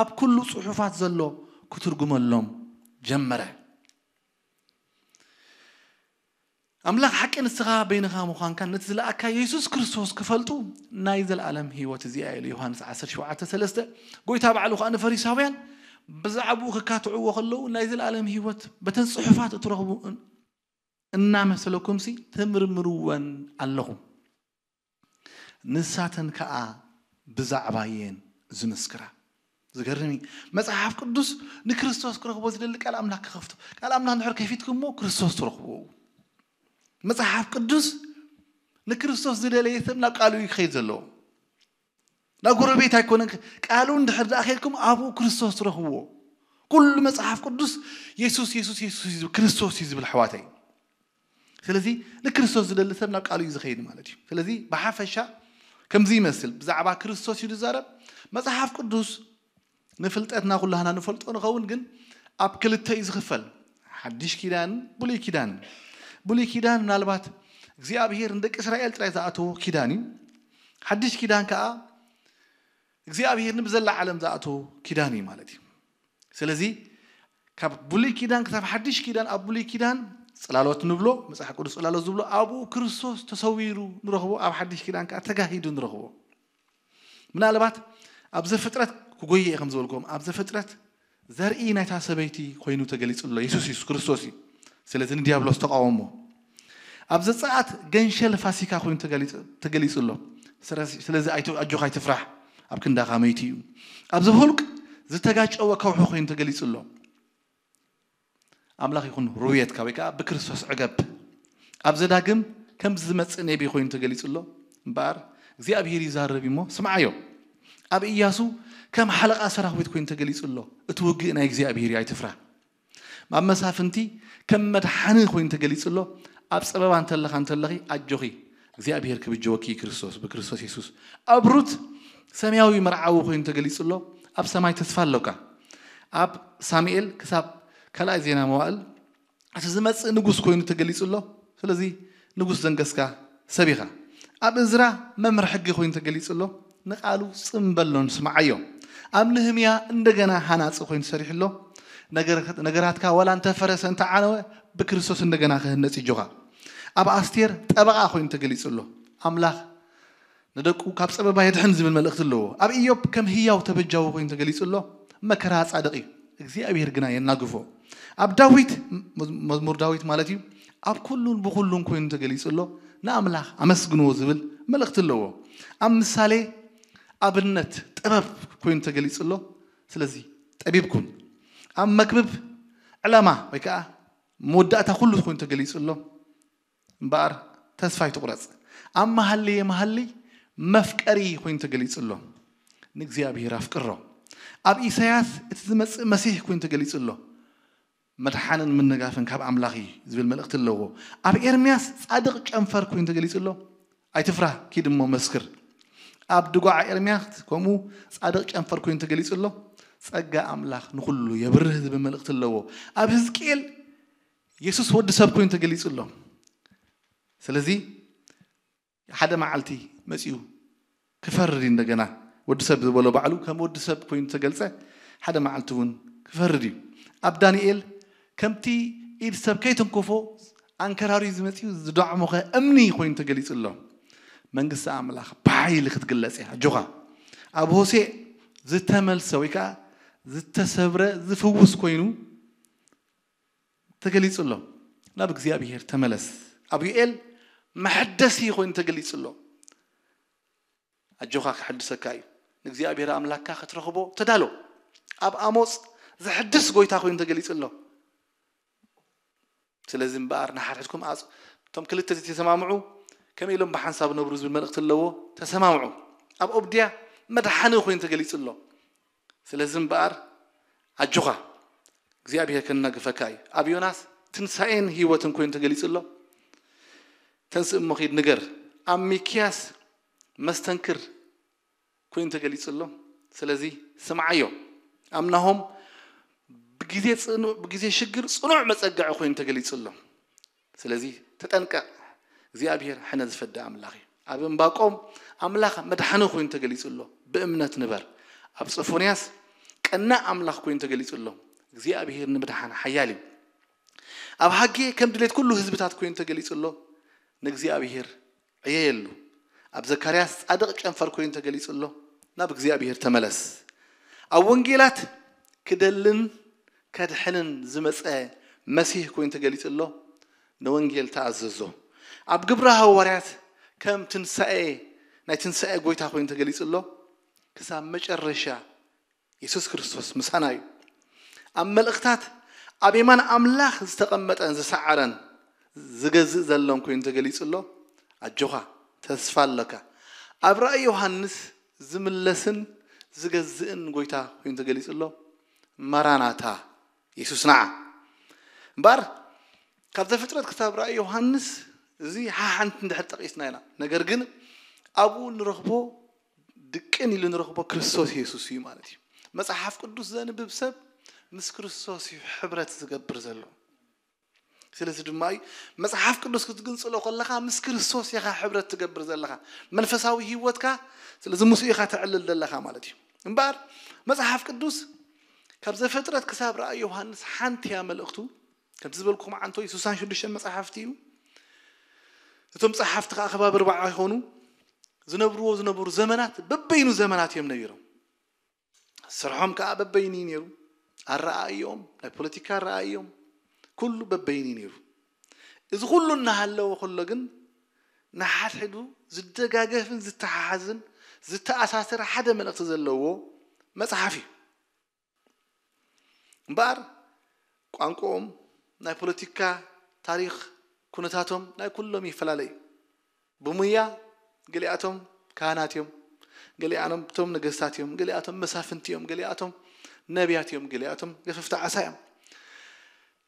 ኣብ ኩሉ ጽሑፋት ዘሎ ክትርጉመሎም ጀመረ። ኣምላኽ ሓቂ ንስኻ በይንኻ ምዃንካን ነቲ ዝለኣካ የሱስ ክርስቶስ ክፈልጡ ናይ ዘለኣለም ህይወት እዚኣ ኢሉ። ዮሃንስ ዓሰርተ ሸውዓተ ሰለስተ። ጎይታ ባዕሉ ከኣ ንፈሪሳውያን ብዛዕባኡ ክካትዕዎ ከለዉ ናይ ዘለኣለም ህይወት በተን ጽሑፋት እትረኽቡ እናመሰለኩምሲ ትምርምርወን ኣለኹም፣ ንሳተን ከኣ ብዛዕባየን ዝምስክራ። ዝገርም እዩ። መጽሓፍ ቅዱስ ንክርስቶስ ክረኽቦ ዝደሊ ቃል ኣምላኽ ክኸፍቶ። ቃል ኣምላኽ እንድሕር ከፊትኩሞ ክርስቶስ ትረኽብዎ። መጽሓፍ ቅዱስ ንክርስቶስ ዝደለየ ሰብ ናብ ቃሉ እዩ ክኸይድ ዘለዎ። ናብ ጎረቤት ኣይኮነን። ቃሉ እንድሕር ደኣ ከይድኩም ኣብኡ ክርስቶስ ትረኽብዎ። ኩሉ መጽሓፍ ቅዱስ የሱስ፣ የሱስ፣ የሱስ እዩ ዝብል፣ ክርስቶስ እዩ ዝብል ኣሕዋተይ። ስለዚ ንክርስቶስ ዝደሊ ሰብ ናብ ቃሉ እዩ ዝኸይድ ማለት እዩ። ስለዚ ብሓፈሻ ከምዚ ይመስል፣ ብዛዕባ ክርስቶስ እዩ ዝዛረብ። መጽሓፍ ቅዱስ ንፍልጠትና ኩላህና ንፈልጦ ንኸውን፣ ግን ኣብ ክልተ እዩ ዝኽፈል፣ ሓድሽ ኪዳን፣ ብሉይ ኪዳን። ብሉይ ኪዳን ምናልባት እግዚኣብሄር ንደቂ እስራኤል ጥራይ ዝኣተዎ ኪዳን እዩ። ሓድሽ ኪዳን ከኣ እግዚኣብሄር ንብዘላ ዓለም ዝኣተዎ ኪዳን እዩ ማለት እዩ። ስለዚ ካብ ብሉይ ኪዳን ክሳብ ሓድሽ ኪዳን፣ ኣብ ብሉይ ኪዳን ጽላሎት ንብሎ፣ መጽሓፍ ቅዱስ ጽላሎት ዝብሎ፣ ኣብኡ ክርስቶስ ተሰዊሩ ንረኽቦ፣ ኣብ ሓድሽ ኪዳን ከኣ ተጋሂዱ ንረኽቦ። ምናልባት ኣብ ዘፍጥረት ክጎየ እየ ከም ዝበልኩም፣ ኣብ ዘፍጥረት ዘርኢ ናይታ ሰበይቲ ኮይኑ ተገሊጹ ኣሎ። የሱስ፣ የሱስ ክርስቶስ እዩ። ስለዚ ንዲያብሎስ ተቃወሞ። ኣብ ዘጸኣት ገንሸል ፋሲካ ኮይኑ ተገሊጹ፣ ተገሊጹ ኣሎ። ስለዚ፣ ስለዚ ኣይት-፣ ኣጆኻ ኣይትፍራሕ፣ ኣብ ክንዳኻ መይቲ እዩ። ኣብ ዘሁልቅ ዝተጋጨወ ከውሒ ኮይኑ ተገሊጹ ኣሎ። ኣምላኽ ይኹን ሩብየትካ ወይ ከኣ ብክርስቶስ ዕገብ። ኣብ ዘዳግም ከም ዝመጽእ ነቢ ኮይኑ ተገሊጹ ኣሎ። እምበኣር እግዚኣብሄር ይዛረብ እዩ እሞ ስምዓዮ። ኣብ ኢያሱ ከም ሓለቓ ሰራዊት ኮይኑ ተገሊጹ ኣሎ። እቲ ውግእ ናይ እግዚኣብሄር እዩ፣ ኣይትፍራ። ኣብ መሳፍንቲ ከም መድሓኒ ኮይኑ ተገሊጹ ኣሎ። ኣብ ጸበባ እንተለኻ እንተለኺ ኣጆኺ፣ እግዚኣብሄር ክብጀወኪ እዩ ክርስቶስ፣ ብክርስቶስ የሱስ። ኣብ ሩት ሰማያዊ መርዓዊ ኮይኑ ተገሊጹ ኣሎ። ኣብ ሰማይ ተስፋ ኣሎካ። ኣብ ሳሙኤል ክሳብ ካልኣይ ዜና መዋእል እቲ ዝመጽእ ንጉስ ኮይኑ ተገሊጹ ኣሎ። ስለዚ ንጉስ ዘንገስካ ሰብ ኢኻ። ኣብ እዝራ መምህር ሕጊ ኮይኑ ተገሊጹ ኣሎ። ንቃሉ ጽን በሎን ስምዓዮ። ኣብ ንህምያ እንደገና ሃናጺ ኮይኑ ተሰሪሑ ኣሎ። ነገር-፣ ነገራትካ ዋላ እንተፈረሰ እንተዓነወ ብክርስቶስ እንደገና ክህነጽ እዩ ኣጆኻ። ኣብ ኣስቴር ጠበቓ ኮይኑ ተገሊጹ ኣሎ። ኣምላኽ ንደቁ ካብ ጸበባ የድሕን ዝብል መልእኽቲ ኣለዎ። ኣብ ኢዮብ ከም ህያው ተበጃዊ ኮይኑ ተገሊጹ ኣሎ። መከራ ጻድቕ እዩ፣ እግዚኣብሄር ግና የናግፎ። ኣብ ዳዊት፣ መዝ-፣ መዝሙር ዳዊት ማለት እዩ፣ ኣብ ኩሉን ብኹሉን ኮይኑ ተገሊጹ ኣሎ። ንኣምላኽ ኣመስግንዎ ዝብል መልእኽቲ ኣለዎ። ኣብ ምሳሌ ኣብነት ጥበብ ኮይኑ ተገሊጹ ኣሎ። ስለዚ ጠቢብ ኩን። ኣብ መክብብ ዕላማ ወይ ከኣ መወዳእታ ኩሉ ኮይኑ ተገሊጹ ኣሎ። እምበኣር ተስፋ ኣይትቑረጽ። ኣብ መሃልየ መሃሊ መፍቀሪ ኮይኑ ተገሊጹ ኣሎ። ንእግዚኣብሄር ኣፍቅሮ። ኣብ ኢሳያስ እቲ ዝመጽእ መሲሕ ኮይኑ ተገሊጹ ኣሎ። መድሓንን ምንጋፍን ካብ ኣምላኽ እዩ ዝብል መልእኽቲ ኣለዎ። ኣብ ኤርምያስ ጻድቕ ጨንፈር ኮይኑ ተገሊጹ ኣሎ። ኣይትፍራህ፣ ኪድ እሞ መስክር። ኣብ ድጓዓ ኤርምያስ ከምኡ ጻድቕ ጨንፈር ኮይኑ ተገሊጹ ኣሎ። ጸጋ ኣምላኽ ንኹሉ የብርህ ዝብል መልእኽቲ ኣለዎ። ኣብ ህዝቅኤል የሱስ ወዲ ሰብ ኮይኑ ተገሊጹ ኣሎ። ስለዚ ሓደ መዓልቲ መጺኡ ክፈርድ እዩ እንደገና። ወዲ ሰብ ዝበሎ ባዕሉ ከም ወዲ ሰብ ኮይኑ ተገልጸ፣ ሓደ መዓልቲ እውን ክፈርድ እዩ። ኣብ ዳንኤል ከምቲ ኢድ ሰብ ከይተንኮፎ ኣንከራሪ ዝመጺኡ ዝደዓሞኸ እምኒ ኮይኑ ተገሊጹ ኣሎ። መንግስቲ ኣምላኽ ብሓይሊ ክትግለጽ እያ። ኣጆኻ። ኣብ ሆሴዕ ዝተመልሰ ወይ ከኣ ዝተሰብረ ዝፍውስ ኮይኑ ተገሊጹ ኣሎ። ናብ እግዚኣብሄር ተመለስ። ኣብ ዮኤል መሐደሲ ኮይኑ ተገሊጹ ኣሎ። ኣጆኻ ክሕድሰካ እዩ። ንእግዚኣብሄር ኣምላክካ ክትረኽቦ ተዳሎ። ኣብ ኣሞጽ ዘሕድስ ጎይታ ኮይኑ ተገሊጹ ኣሎ። ስለዚ እምበኣር ንሓድሕድኩም ኣጽ-፣ እቶም ክልተ ዘይተሰማምዑ ከመይ ኢሎም ብሓንሳብ ነብሩ ዝብል መልእኽቲ ኣለዎ። ተሰማምዑ። ኣብ ኦብድያ መድሓኒ ኮይኑ ተገሊጹ ኣሎ። ስለዚ እምበኣር ኣጆኻ እግዚኣብሔር ከናግፈካ እዩ። ኣብ ዮናስ ትንሳኤን ህይወትን ኮይኑ ተገሊጹ ኣሎ። ተንስእ እሞ ኺድ ንገር። ኣብ ሚክያስ መስተንክር ኮይኑ ተገሊጹ ኣሎ። ስለዚ ስምዓዮ። ኣብ ናሆም ብግዜ ጽኑ- ብግዜ ሽግር ጽኑዕ መጸግዒ ኮይኑ ተገሊጹ ኣሎ። ስለዚ ተጠንቀቕ፣ እግዚኣብሔር ሕነ ዝፈዲ ኣምላኽ እዩ። ኣብ እምባቆም ኣምላኽ መድሓኒ ኮይኑ ተገሊጹ ኣሎ። ብእምነት ንበር። ኣብ ሶፎንያስ ቀናእ ኣምላኽ ኮይኑ ተገሊጹ ኣሎ። እግዚኣብሔር ንምድሓን ሓያል እዩ። ኣብ ሃጌ ከም ድሌት ኩሉ ህዝብታት ኮይኑ ተገሊጹ ኣሎ። ንእግዚኣብሔር ዕየየሉ። ኣብ ዘካርያስ ጻድቕ ጨንፈር ኮይኑ ተገሊጹ ኣሎ። ናብ እግዚኣብሔር ተመለስ። ኣብ ወንጌላት ክደልን ከድሕንን ዝመጸ መሲህ ኮይኑ ተገሊጹ ኣሎ። ንወንጌል ተኣዘዞ። ኣብ ግብረ ሃዋርያት ከም ትንሳኤ ናይ ትንሳኤ ጎይታ ኮይኑ ተገሊጹ ኣሎ። ክሳብ መጨረሻ የሱስ ክርስቶስ ምሳና እዩ። ኣብ መልእኽታት ኣብ የማን ኣምላኽ ዝተቐመጠን ዝሰዓረን ዝገዝእ ዘሎን ኮይኑ ተገሊጹ ኣሎ። ኣጆኻ፣ ተስፋ ኣለካ። ኣብ ራእይ ዮሃንስ ዝምለስን ዝገዝእን ጎይታ ኮይኑ ተገሊጹ ኣሎ። ማራናታ፣ የሱስ ንዓ። እምበኣር ካብ ዘፍጥረት ክሳብ ራእይ ዮሃንስ እዚ ሓሓንቲ እንድሕር ጠቒስና ኢና፣ ነገር ግን ኣብኡ ንረኽቦ ድቅን ኢሉ ንረኽቦ ክርስቶስ የሱስ እዩ ማለት እዩ። መጽሓፍ ቅዱስ ዘንብብ ሰብ ምስ ክርስቶስ እዩ ሕብረት ዝገብር ዘሎ። ስለዚ ድማ እዩ መጽሓፍ ቅዱስ ክትግንጽሎ ከለኻ ምስ ክርስቶስ ኢኻ ሕብረት ትገብር ዘለኻ። መንፈሳዊ ህይወትካ ስለዚ ምስኡ ኢኻ ተዕልል ዘለኻ ማለት እዩ። እምበኣር መጽሓፍ ቅዱስ ካብ ዘፍጥረት ክሳብ ራእይ ዮሃንስ ሓንቲ እያ መልእኽቱ። ከምቲ ዝበልኩም ዓንቶ እዩ ስሳን ሽዱሽተን መጽሓፍቲ እዩ። እቶም ጸሓፍቲ ከዓ ከባቢ ኣርባዓ ይኾኑ። ዝነብርዎ ዝነበሩ ዘመናት በበይኑ ዘመናት እዮም ነቢሮም። ስርሖም ከዓ በበይኑ እዩ ነይሩ። ኣረኣእዮም፣ ናይ ፖለቲካ ኣረኣእዮም ኩሉ በበይኑ እዩ ነይሩ። እዚ ኩሉ እናሃለወ ከሎ ግን ንሓድሕዱ ዝደጋገፍን ዝተሓሓዝን ዝተኣሳሰረ ሓደ መልእኽቲ ዘለዎ መጽሓፍ እዩ። እምበኣር ቋንቋኦም፣ ናይ ፖለቲካ ታሪኽ ኩነታቶም ናይ ኩሎም ይፈላለ እዩ። ብሙያ ገሊኣቶም ካህናት እዮም፣ ገሊኣቶም ነገስታት እዮም፣ ገሊኣቶም መሳፍንቲ እዮም፣ ገሊኣቶም ነቢያት እዮም፣ ገሊኣቶም ገፈፍቲ ዓሳ እዮም።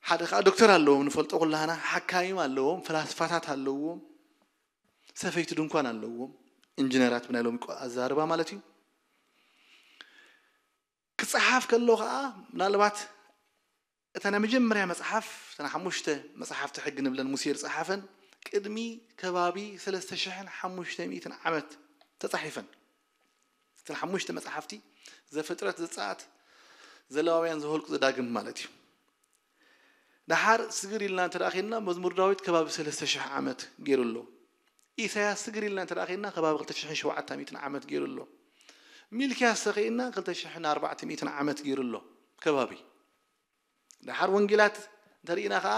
ሓደ ከዓ ዶክተር ኣለዎም፣ ንፈልጦ ኩላህና ሓካይም ኣለዎም፣ ፈላስፋታት ኣለዎም፣ ሰፈይቲ ድንኳን ኣለዎም፣ ኢንጂነራት ብናይ ሎሚ ኣዛርባ ማለት እዩ። ክጸሓፍ ከሎ ከዓ ምናልባት እታ ናይ መጀመርያ መጽሓፍ፣ እተን ሓሙሽተ መጽሓፍቲ ሕጊ ንብለን ሙሴ ዝጸሓፈን ቅድሚ ከባቢ ሰለስተ ሽሕን ሓሙሽተ ሚእትን ዓመት ተጻሒፈን። እተን ሓሙሽተ መጽሓፍቲ ዘፍጥረት፣ ዘጸኣት፣ ዘለዋውያን፣ ዘኍልቁ፣ ዘዳግም ማለት እዩ። ደሓር ስግር ኢልና እንተ ደኣ ኬድና መዝሙር ዳዊት ከባቢ ሰለስተ ሽሕ ዓመት ገይሩ ኣሎ። ኢሳያስ ስግር ኢልና እንተ ደኣ ኬድና ከባቢ ክልተ ሽሕን ሸውዓተ ሚእትን ዓመት ገይሩ ኣሎ። ሚልክያስ ተኸኢድና ክልተ ሽሕን ኣርባዕተ ሚእትን ዓመት ገይሩ ኣሎ ከባቢ። ደሓር ወንጌላት እንተርኢና ኸዓ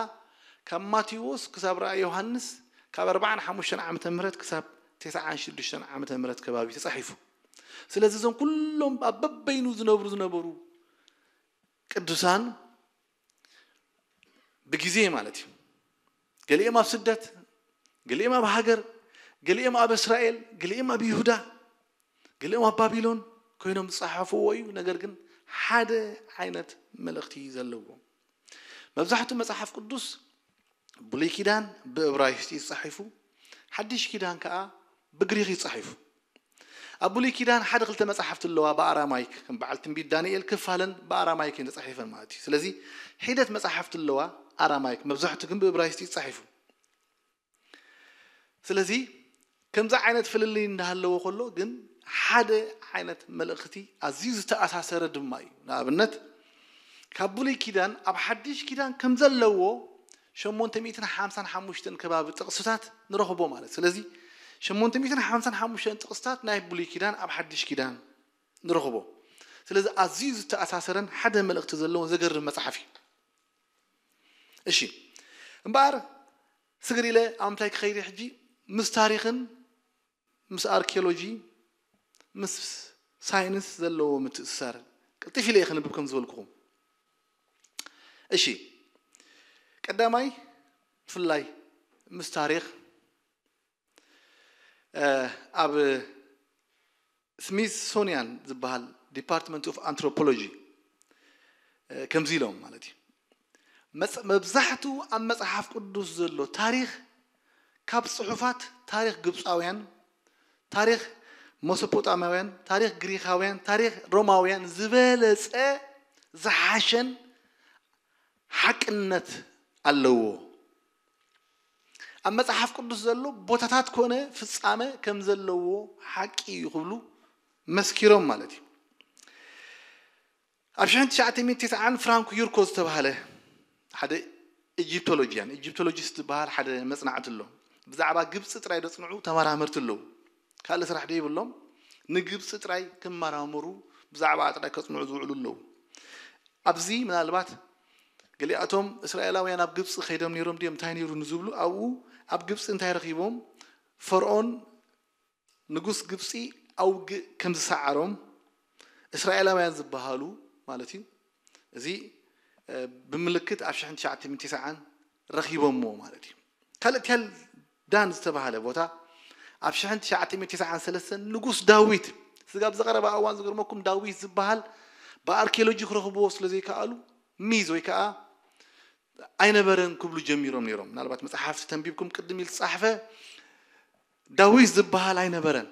ካብ ማቴዎስ ክሳብ ራእይ ዮሃንስ ካብ ኣርባዓን ሓሙሽተን ዓመተ ምህረት ክሳብ ተስዓን ሽዱሽተን ዓመተ ምህረት ከባቢ ተጻሒፉ። ስለዚ እዞም ኩሎም ኣብ በበይኑ ዝነብሩ ዝነበሩ ቅዱሳን ብግዜ ማለት እዩ። ገሊኦም ኣብ ስደት፣ ገሊኦም ኣብ ሃገር፣ ገሊኦም ኣብ እስራኤል፣ ገሊኦም ኣብ ይሁዳ፣ ገሊኦም ኣብ ባቢሎን ኮይኖም ዝጸሓፍዎ እዩ። ነገር ግን ሓደ ዓይነት መልእኽቲ ዘለዎ። መብዛሕትኡ መጽሓፍ ቅዱስ ብሉይ ኪዳን ብእብራይስጢ እዩ ተጻሒፉ፣ ሓድሽ ኪዳን ከኣ ብግሪኽ እዩ ተጻሒፉ። ኣብ ብሉይ ኪዳን ሓደ ክልተ መጻሕፍቲ ኣለዋ ብኣራማይክ፣ ከም በዓል ትንቢት ዳንኤል ክፋለን ብኣራማይክ እየን ተጻሒፈን ማለት እዩ። ስለዚ ሒደት መጻሕፍቲ ኣለዋ ኣራማይክ፣ መብዛሕትኡ ግን ብእብራይስጢ እዩ ተጻሒፉ። ስለዚ ከምዚ ዓይነት ፍልልይ እንዳሃለዎ ከሎ ግን ሓደ ዓይነት መልእኽቲ ኣዝዩ ዝተኣሳሰረ ድማ እዩ። ንኣብነት ካብ ብሉይ ኪዳን ኣብ ሓድሽ ኪዳን ከም ዘለዎ ሸሞንተ ሚእትን ሓምሳን ሓሙሽተን ከባቢ ጥቕስታት ንረኽቦ ማለት። ስለዚ ሸሞንተ ሚእትን ሓምሳን ሓሙሽተን ጥቕስታት ናይ ብሉይ ኪዳን ኣብ ሓድሽ ኪዳን ንረኽቦ። ስለዚ ኣዝዩ ዝተኣሳሰረን ሓደ መልእኽቲ ዘለዎን ዘገርም መጽሓፍ እዩ። እሺ እምበኣር ስግር ኢለ ኣብ ምንታይ ክኸይድ እየ ሕጂ? ምስ ታሪኽን ምስ ኣርኪኦሎጂ ምስ ሳይንስ ዘለዎ ምትእስሳር ቅልጥፍ ኢለ እየ ከንብብ ከም ዝበልኩኹም። እሺ ቀዳማይ ብፍላይ ምስ ታሪኽ ኣብ ስሚትሶኒያን ዝበሃል ዲፓርትመንት ኦፍ ኣንትሮፖሎጂ ከምዚ ኢሎም ማለት እዩ። መብዛሕትኡ ኣብ መፅሓፍ ቅዱስ ዘሎ ታሪኽ ካብ ፅሑፋት ታሪኽ ግብፃውያን፣ ታሪኽ መሶፖጣማውያን፣ ታሪኽ ግሪኻውያን፣ ታሪኽ ሮማውያን ዝበለፀ ዝሓሸን ሓቅነት ኣለዎ። ኣብ መፅሓፍ ቅዱስ ዘሎ ቦታታት ኮነ ፍፃመ ከም ዘለዎ ሓቂ እዩ ክብሉ መስኪሮም ማለት እዩ። ኣብ ሽሕን ትሽዓተ ሚእትን ተስዓን ፍራንኮ ዩርኮ ዝተባሃለ ሓደ ኢጂፕቶሎጂያን፣ ኢጂፕቶሎጂስት ዝበሃል ሓደ መፅናዕቲ ኣሎ። ብዛዕባ ግብፂ ጥራይ ዘፅንዑ ተመራመርቲ ኣለዉ። ካልእ ስራሕ ዶ ይብሎም? ንግብፂ ጥራይ ክመራመሩ፣ ብዛዕባ ጥራይ ከፅንዑ ዝውዕሉ ኣለዉ። ኣብዚ ምናልባት ገሊኣቶም እስራኤላውያን ኣብ ግብፂ ከይዶም ነይሮም ድዮም እንታይ ነይሩ ንዝብሉ፣ ኣብኡ ኣብ ግብፂ እንታይ ረኺቦም? ፈርኦን ንጉስ ግብፂ ኣውግእ ከም ዝሰዓሮም እስራኤላውያን ዝበሃሉ ማለት እዩ። እዚ ብምልክት ኣብ ሽሕን ትሽዓተ ሚእትን ተስዓን ረኺቦምዎ ማለት እዩ። ካልእ ቴል ዳን ዝተባሃለ ቦታ ኣብ ሽሕን ትሽዓተ ሚእትን ተስዓን ሰለስተን ንጉስ ዳዊት፣ ስጋብ ዝቐረባ እዋን ዝገርመኩም ዳዊት ዝበሃል ብኣርኪኦሎጂ ክረኽብዎ ስለ ዘይከኣሉ ሚዝ ወይ ከዓ ኣይነበረን ክብሉ ጀሚሮም ነይሮም። ምናልባት መፅሓፍቲ ተንቢብኩም ቅድም ኢል ዝፃሕፈ ዳዊት ዝበሃል ኣይነበረን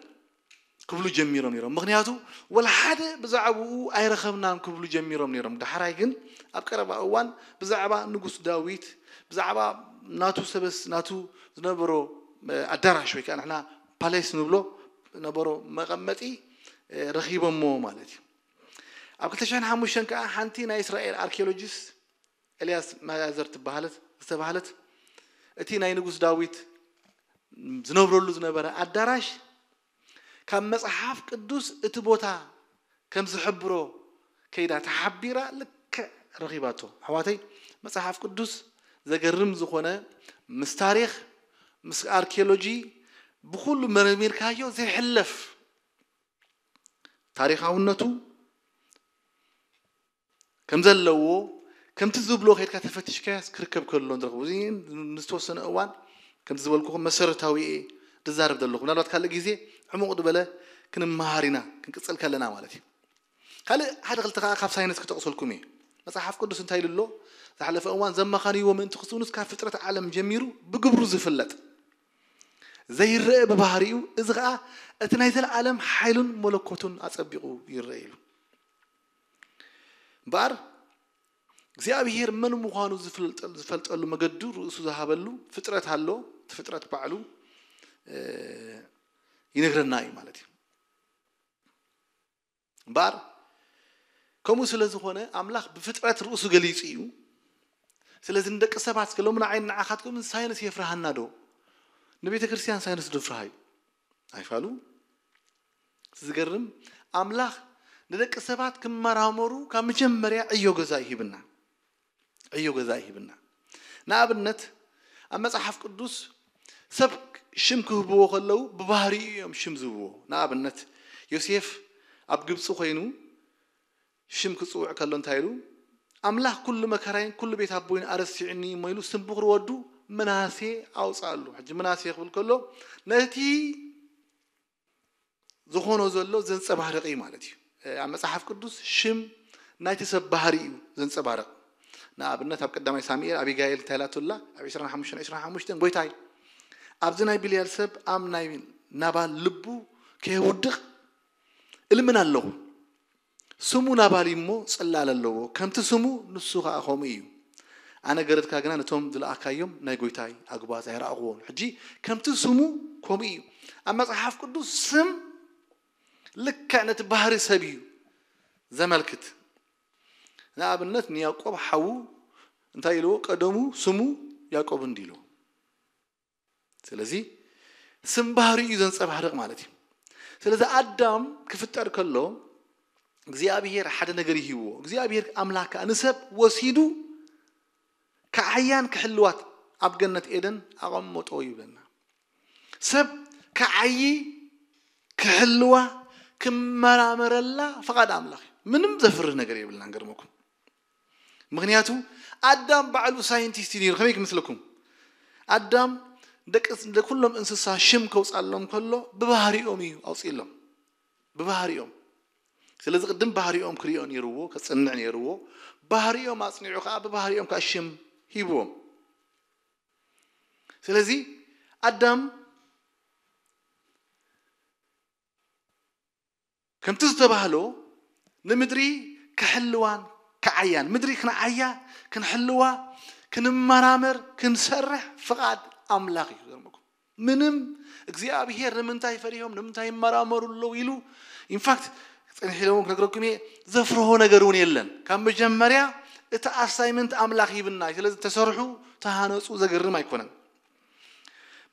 ክብሉ ጀሚሮም ነይሮም። ምክንያቱ ወላ ሓደ ብዛዕባኡ ኣይረኸብናን ክብሉ ጀሚሮም ነይሮም። ዳሕራይ ግን ኣብ ቀረባ እዋን ብዛዕባ ንጉስ ዳዊት፣ ብዛዕባ ናቱ ሰበስ ናቱ ዝነበሮ ኣዳራሽ ወይ ከዓ ንሕና ፓሌስ ንብሎ ነበሮ መቐመጢ ረኺቦሞ ማለት እዩ። ኣብ ክልተ ሽሕን ሓሙሽተን ከዓ ሓንቲ ናይ እስራኤል ኣርኪኦሎጂስት ኤልያስ ማያዘር ትበሃለት ዝተባህለት እቲ ናይ ንጉስ ዳዊት ዝነብረሉ ዝነበረ ኣዳራሽ ካብ መፅሓፍ ቅዱስ እቲ ቦታ ከም ዝሕብሮ ከይዳ ተሓቢራ ልክዕ ረኺባቶ። ኣሕዋተይ፣ መፅሓፍ ቅዱስ ዘገርም ዝኾነ ምስ ታሪኽ ምስ ኣርኪኦሎጂ ብኩሉ መርሚርካዮ ዘይሕለፍ ታሪኻውነቱ ከም ዘለዎ ከምቲ ዝብሎ ከድካ ተፈቲሽካያስ ክርከብ ከሎ ንረኽቡ። እዚ ንዝተወሰነ እዋን ከምቲ ዝበልኩኹም መሰረታዊ እየ ዝዛረብ ዘለኹ። ምናልባት ካልእ ግዜ ዕሙቕ ዝበለ ክንመሃር ኢና ክንቅፅል ከለና ማለት እዩ። ካልእ ሓደ ክልተ ከዓ ካብ ሳይንስ ክጠቕሰልኩም እየ። መፅሓፍ ቅዱስ እንታይ ኢሉ ኣሎ? ዝሓለፈ እዋን ዘመኻንይዎ ምእንቲ ክስውንስ ካብ ፍጥረት ዓለም ጀሚሩ ብግብሩ ዝፍለጥ ዘይረአ ብባህሪኡ፣ እዚ ከዓ እቲ ናይ ዘለዓለም ሓይሉን መለኮቱን ኣፀቢቑ ይረአ ኢሉ። እምበኣር እግዚኣብሔር መን ምዃኑ ዝፈልጠሉ መገዱ ርእሱ ዝሃበሉ ፍጥረት ኣሎ። እቲ ፍጥረት ባዕሉ ይነግረና እዩ ማለት እዩ። እምበኣር ከምኡ ስለ ዝኾነ ኣምላኽ ብፍጥረት ርእሱ ገሊጹ እዩ። ስለዚ ንደቂ ሰባት እስከ ሎሚ ንዓይ ንዓኻትኩም ሳይንስ የፍርሃና ዶ? ንቤተ ክርስቲያን ሳይንስ ዶ ፍርሃ እዩ? ኣይፋሉ። ዝገርም ኣምላኽ ንደቂ ሰባት ክመራመሩ ካብ መጀመርያ ዕዮ ገዛ ይሂብና። ዕዮ ገዛ ይሂብና። ንኣብነት ኣብ መጽሓፍ ቅዱስ ሰብ ሽም ክህብዎ ከለዉ ብባህሪኡ እዮም ሽም ዝህብዎ። ንኣብነት ዮሴፍ ኣብ ግብፂ ኮይኑ ሽም ክፅውዕ ከሎ እንታይ ኢሉ? ኣምላኽ ኩሉ መከራይን ኩሉ ቤት ኣቦይን ኣረሲዕኒ እሞ ኢሉ ስም ብኩር ወዱ ምናሴ ኣውፅኣሉ። ሕጂ ምናሴ ክብል ከሎ ነቲ ዝኾኖ ዘሎ ዘንፀባርቕ እዩ ማለት እዩ። ኣብ መፅሓፍ ቅዱስ ሽም ናይቲ ሰብ ባህሪ እዩ ዘንፀባርቕ። ንኣብነት ኣብ ቀዳማይ ሳሙኤል ኣቢጋኤል እንታይ ኢላትላ? ኣብ ዕስራን ሓሙሽተን ዕስራን ሓሙሽተን ጎይታይ ኣብዚ ናይ ብልያል ሰብ ኣብ ናይ ናባል ልቡ ከየውድቕ እልምን ኣለኹ። ስሙ ናባል እዩ እሞ ጽላል ኣለዎ፣ ከምቲ ስሙ ንሱ ኸኣ ከምኡ እዩ። ኣነ ገረድካ ግና ነቶም ዝለኣኻዮም ናይ ጎይታይ ኣጉባዝ ኣይረኣኽዎን። ሕጂ ከምቲ ስሙ ከምኡ እዩ። ኣብ መጽሓፍ ቅዱስ ስም ልክዕ ነቲ ባህሪ ሰብ እዩ ዘመልክት። ንኣብነት ንያዕቆብ ሓዉ እንታይ ኢልዎ? ቀደሙ ስሙ ያዕቆብ እንዲሉ። ስለዚ ስም ባህሪ እዩ ዘንጸባርቕ ማለት እዩ። ስለዚ ኣዳም ክፍጠር ከሎ እግዚኣብሔር ሓደ ነገር ይሂብዎ። እግዚኣብሔር ኣምላክ ከኣ ንሰብ ወሲዱ ክዓያን ክሕልዋት ኣብ ገነት ኤደን ኣቐመጦ ይብለና። ሰብ ክዓዪ ክሕልዋ ክመራመረላ ፍቓድ ኣምላኽ እዩ። ምንም ዘፍርህ ነገር የብልናን። ገርመኩም ምክንያቱ ኣዳም ባዕሉ ሳይንቲስት እዩ ነይሩ። ከመይ ክመስለኩም? ኣዳም ደቂ ኩሎም እንስሳ ሽም ከውፃሎም ከሎ ብባህሪኦም እዩ ኣውፅሎም። ብባህሪኦም። ስለዚ ቅድም ባህሪኦም ክሪኦ ነይርዎ፣ ከፅንዕ ነይርዎ። ባህሪኦም ኣፅኒዑ ከዓ ብባህሪኦም ከዓ ሽም ሂብዎም። ስለዚ ኣዳም ከምቲ ዝተባህሎ ንምድሪ ክሕልዋን ክዓያን፣ ምድሪ ክንዓያ፣ ክንሕልዋ፣ ክንመራመር፣ ክንሰርሕ ፍቓድ ኣምላኽ እዩ። ዘርምኩም ምንም እግዚኣብሔር ንምንታይ ፈሪሆም ንምንታይ ይመራመሩ ኣለዉ ኢሉ ኢንፋክት ፅንሕ ኢለ እውን ክነግረኩም እየ። ዘፍርሆ ነገር እውን የለን። ካብ መጀመርያ እቲ ኣሳይመንት ኣምላኽ ሂብና እዩ። ስለዚ ተሰርሑ፣ ተሃነፁ ዘገርም ኣይኮነን።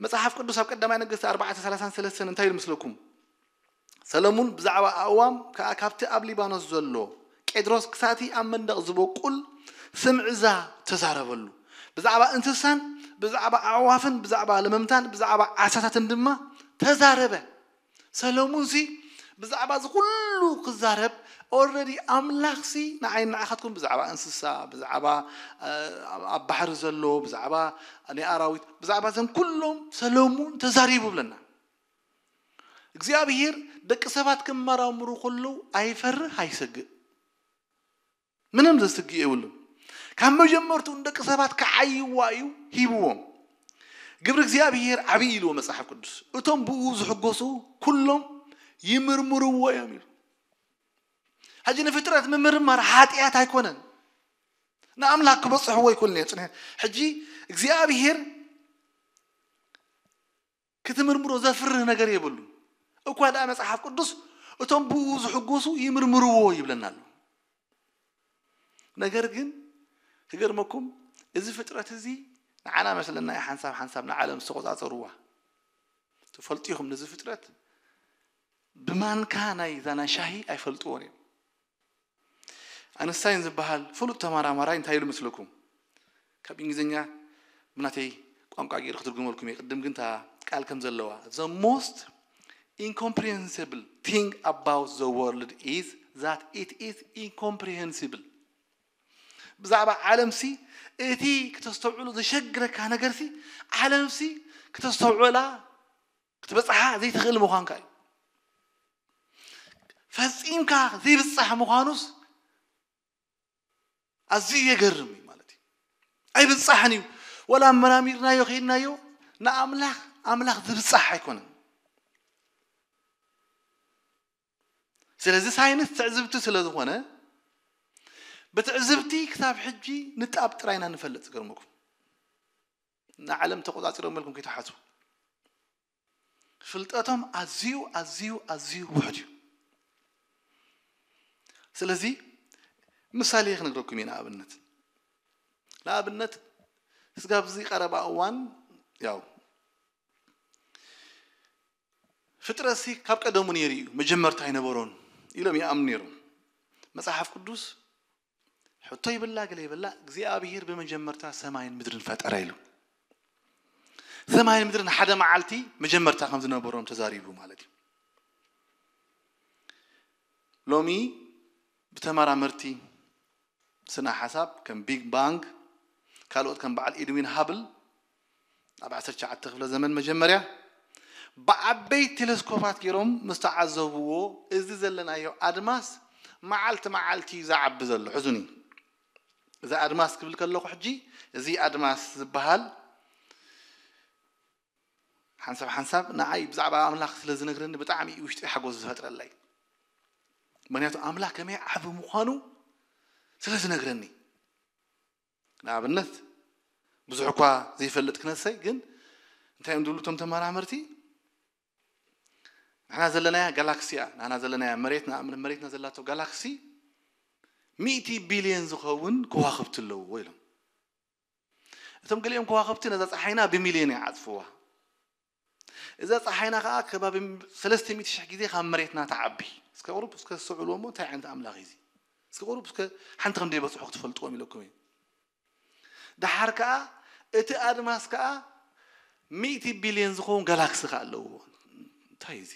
መፅሓፍ ቅዱስ ኣብ ቀዳማይ ነገስቲ ኣርባዕተ ሰላሳን ሰለስተን እንታይ ኢሉ ምስለኩም? ሰለሙን ብዛዕባ ኣእዋም ከኣ ካብቲ ኣብ ሊባኖስ ዘሎ ቄድሮስ ክሳቲ ኣብ መንደቕ ዝበቁል ስምዕዛ ተዛረበሉ። ብዛዕባ እንስሳን ብዛዕባ ኣዕዋፍን ብዛዕባ ለመምታን ብዛዕባ ዓሳታትን ድማ ተዛረበ። ሰለሙንሲ ብዛዕባ እዚ ኩሉ ክዛረብ ኦረዲ ኣምላኽሲ ንዓይ ንዓኻትኩም ብዛዕባ እንስሳ ብዛዕባ ኣብ ባሕሪ ዘሎ ብዛዕባ ናይ ኣራዊት ብዛዕባ ዘን ኩሎም ሰለሙን ተዛሪቡ ብለና። እግዚኣብሔር ደቂ ሰባት ክመራምሩ ከለዉ ኣይፈርህ ኣይሰግእ። ምንም ዘስግእ የብሉን። ካብ መጀመርቱ ንደቂ ሰባት ክዓይዋ እዩ ሂብዎም። ግብሪ እግዚኣብሔር ዓብዪ ኢልዎ መጽሓፍ ቅዱስ። እቶም ብኡ ዝሕጎሱ ኩሎም ይምርምርዎ እዮም ኢሉ። ሕጂ ንፍጥረት ምምርማር ሓጢኣት ኣይኮነን። ንኣምላኽ ክበጽሕዎ ኣይኮነን። ሕጂ እግዚኣብሔር ክትምርምሮ ዘፍርህ ነገር የብሉን። እኳ ደኣ መጽሓፍ ቅዱስ እቶም ብኡ ዝሕጎሱ ይምርምርዎ ይብለና ኣሎ። ነገር ግን ክገርመኩም እዚ ፍጥረት እዚ ንዓና መስለና እዩ ሓንሳብ ሓንሳብ ንዓለም ዝተቆጻጸርዋ። ትፈልጡ ኢኹም ነዚ ፍጥረት ብማንካ ናይ ዛና ሻሂ ኣይፈልጥዎን እዮም። ኣንስታይን ዝበሃል ፍሉጥ ተመራማራይ እንታይ ኢሉ መስለኩም? ካብ እንግሊዝኛ ብናተይ ቋንቋ ገይሩ ክትርጉመልኩም እየ። ቅድም ግን እታ ቃል ከም ዘለዋ the most incomprehensible thing about the world is that it is incomprehensible። ብዛዕባ ዓለምሲ እቲ ክተስተውዕሎ ዘሸግረካ ነገርሲ ዓለምሲ ክተስተውዕላ ክትበፅሓ ዘይትኽእል ምዃንካ እዩ። ፈፂምካ ዘይብፃሕ ምዃኑስ ኣዝዩ የገርም እዩ ማለት እዩ። ኣይብፃሕን እዩ። ወላ መራሚርናዮ ከይድናዮ ንኣምላኽ ኣምላኽ ዝብፃሕ ኣይኮነን። ስለዚ ሳይንስ ትዕዝብቲ ስለ ዝኾነ ብትዕዝብቲ ክሳብ ሕጂ ንጣብ ጥራይና ንፈልጥ። ዝገርመኩም ንዓለም ተቆፃፂሮም መልኩም ከይተሓስቡ ፍልጠቶም ኣዝዩ ኣዝዩ ኣዝዩ ውሕድ እዩ። ስለዚ ምሳሌ ክነግረኩም እየ። ንኣብነት ንኣብነት ስጋብ እዚ ቀረባ እዋን ያው ፍጥረትሲ ካብ ቀደሙ ነይሩ እዩ፣ መጀመርታ ኣይነበሮን ኢሎም ይኣምኑ ነይሮም። መጽሓፍ ቅዱስ ሕቶ ይብላ ገለ ይብላ እግዚኣብሔር ብመጀመርታ ሰማይን ምድርን ፈጠረ ኢሉ። ሰማይን ምድርን ሓደ መዓልቲ መጀመርታ ከም ዝነበሮም ተዛሪቡ ማለት እዩ። ሎሚ ብተመራመርቲ ስነ ሓሳብ ከም ቢግ ባንግ ካልኦት ከም በዓል ኢድዊን ሃብል ኣብ ዓሰርተ ትሽዓተ ክፍለ ዘመን መጀመርያ ብዓበይቲ ቴሌስኮፓት ገይሮም ምስ ተዓዘብዎ እዚ ዘለናዮ ኣድማስ መዓልቲ መዓልቲ እዩ ዝዓቢ ዘሎ። ሕዙኒ እዚ ኣድማስ ክብል ከለኹ ሕጂ እዚ ኣድማስ ዝበሃል ሓንሳብ ሓንሳብ ንዓይ ብዛዕባ ኣምላኽ ስለ ዝነግረኒ ብጣዕሚ እዩ ውሽጢ ሓጎስ ዝፈጥረለይ። ምክንያቱ ኣምላኽ ከመይ ዓቢ ምዃኑ ስለ ዝነግረኒ። ንኣብነት ብዙሕ እኳ ዘይፈልጥ ክነሰይ ግን እንታይ እዮም ዝብሉ እቶም ተመራመርቲ ንሕና ዘለናያ ጋላክሲ እያ። ንሕና ዘለናያ መሬት ንኣብነት መሬትና ዘላቶ ጋላክሲ ሚእቲ ቢልዮን ዝኸውን ከዋኽብቲ ኣለውዎ ኢሎም። እቶም ገሊኦም ከዋኽብቲ ነዛ ፀሓይና ብሚልዮን ይዓፅፍዋ። እዛ ፀሓይና ከዓ ከባቢ ሰለስተ ሚእቲ ሽሕ ግዜ ካብ መሬትና ትዓቢ። እስከ ቁሩብ እስከ ዝሰዕልዎ እሞ እንታይ ዓይነት ኣምላኽ እዩ እዚ? እስከ ቁሩብ እስከ ሓንቲ ከም ዘይበፅሑ ክትፈልጥዎም ኢለኩም እዩ። ደሓር ከዓ እቲ ኣድማስ ከዓ ሚእቲ ቢልዮን ዝኸውን ጋላክሲ ከዓ ኣለዎ። እንታይ እዩ እዚ?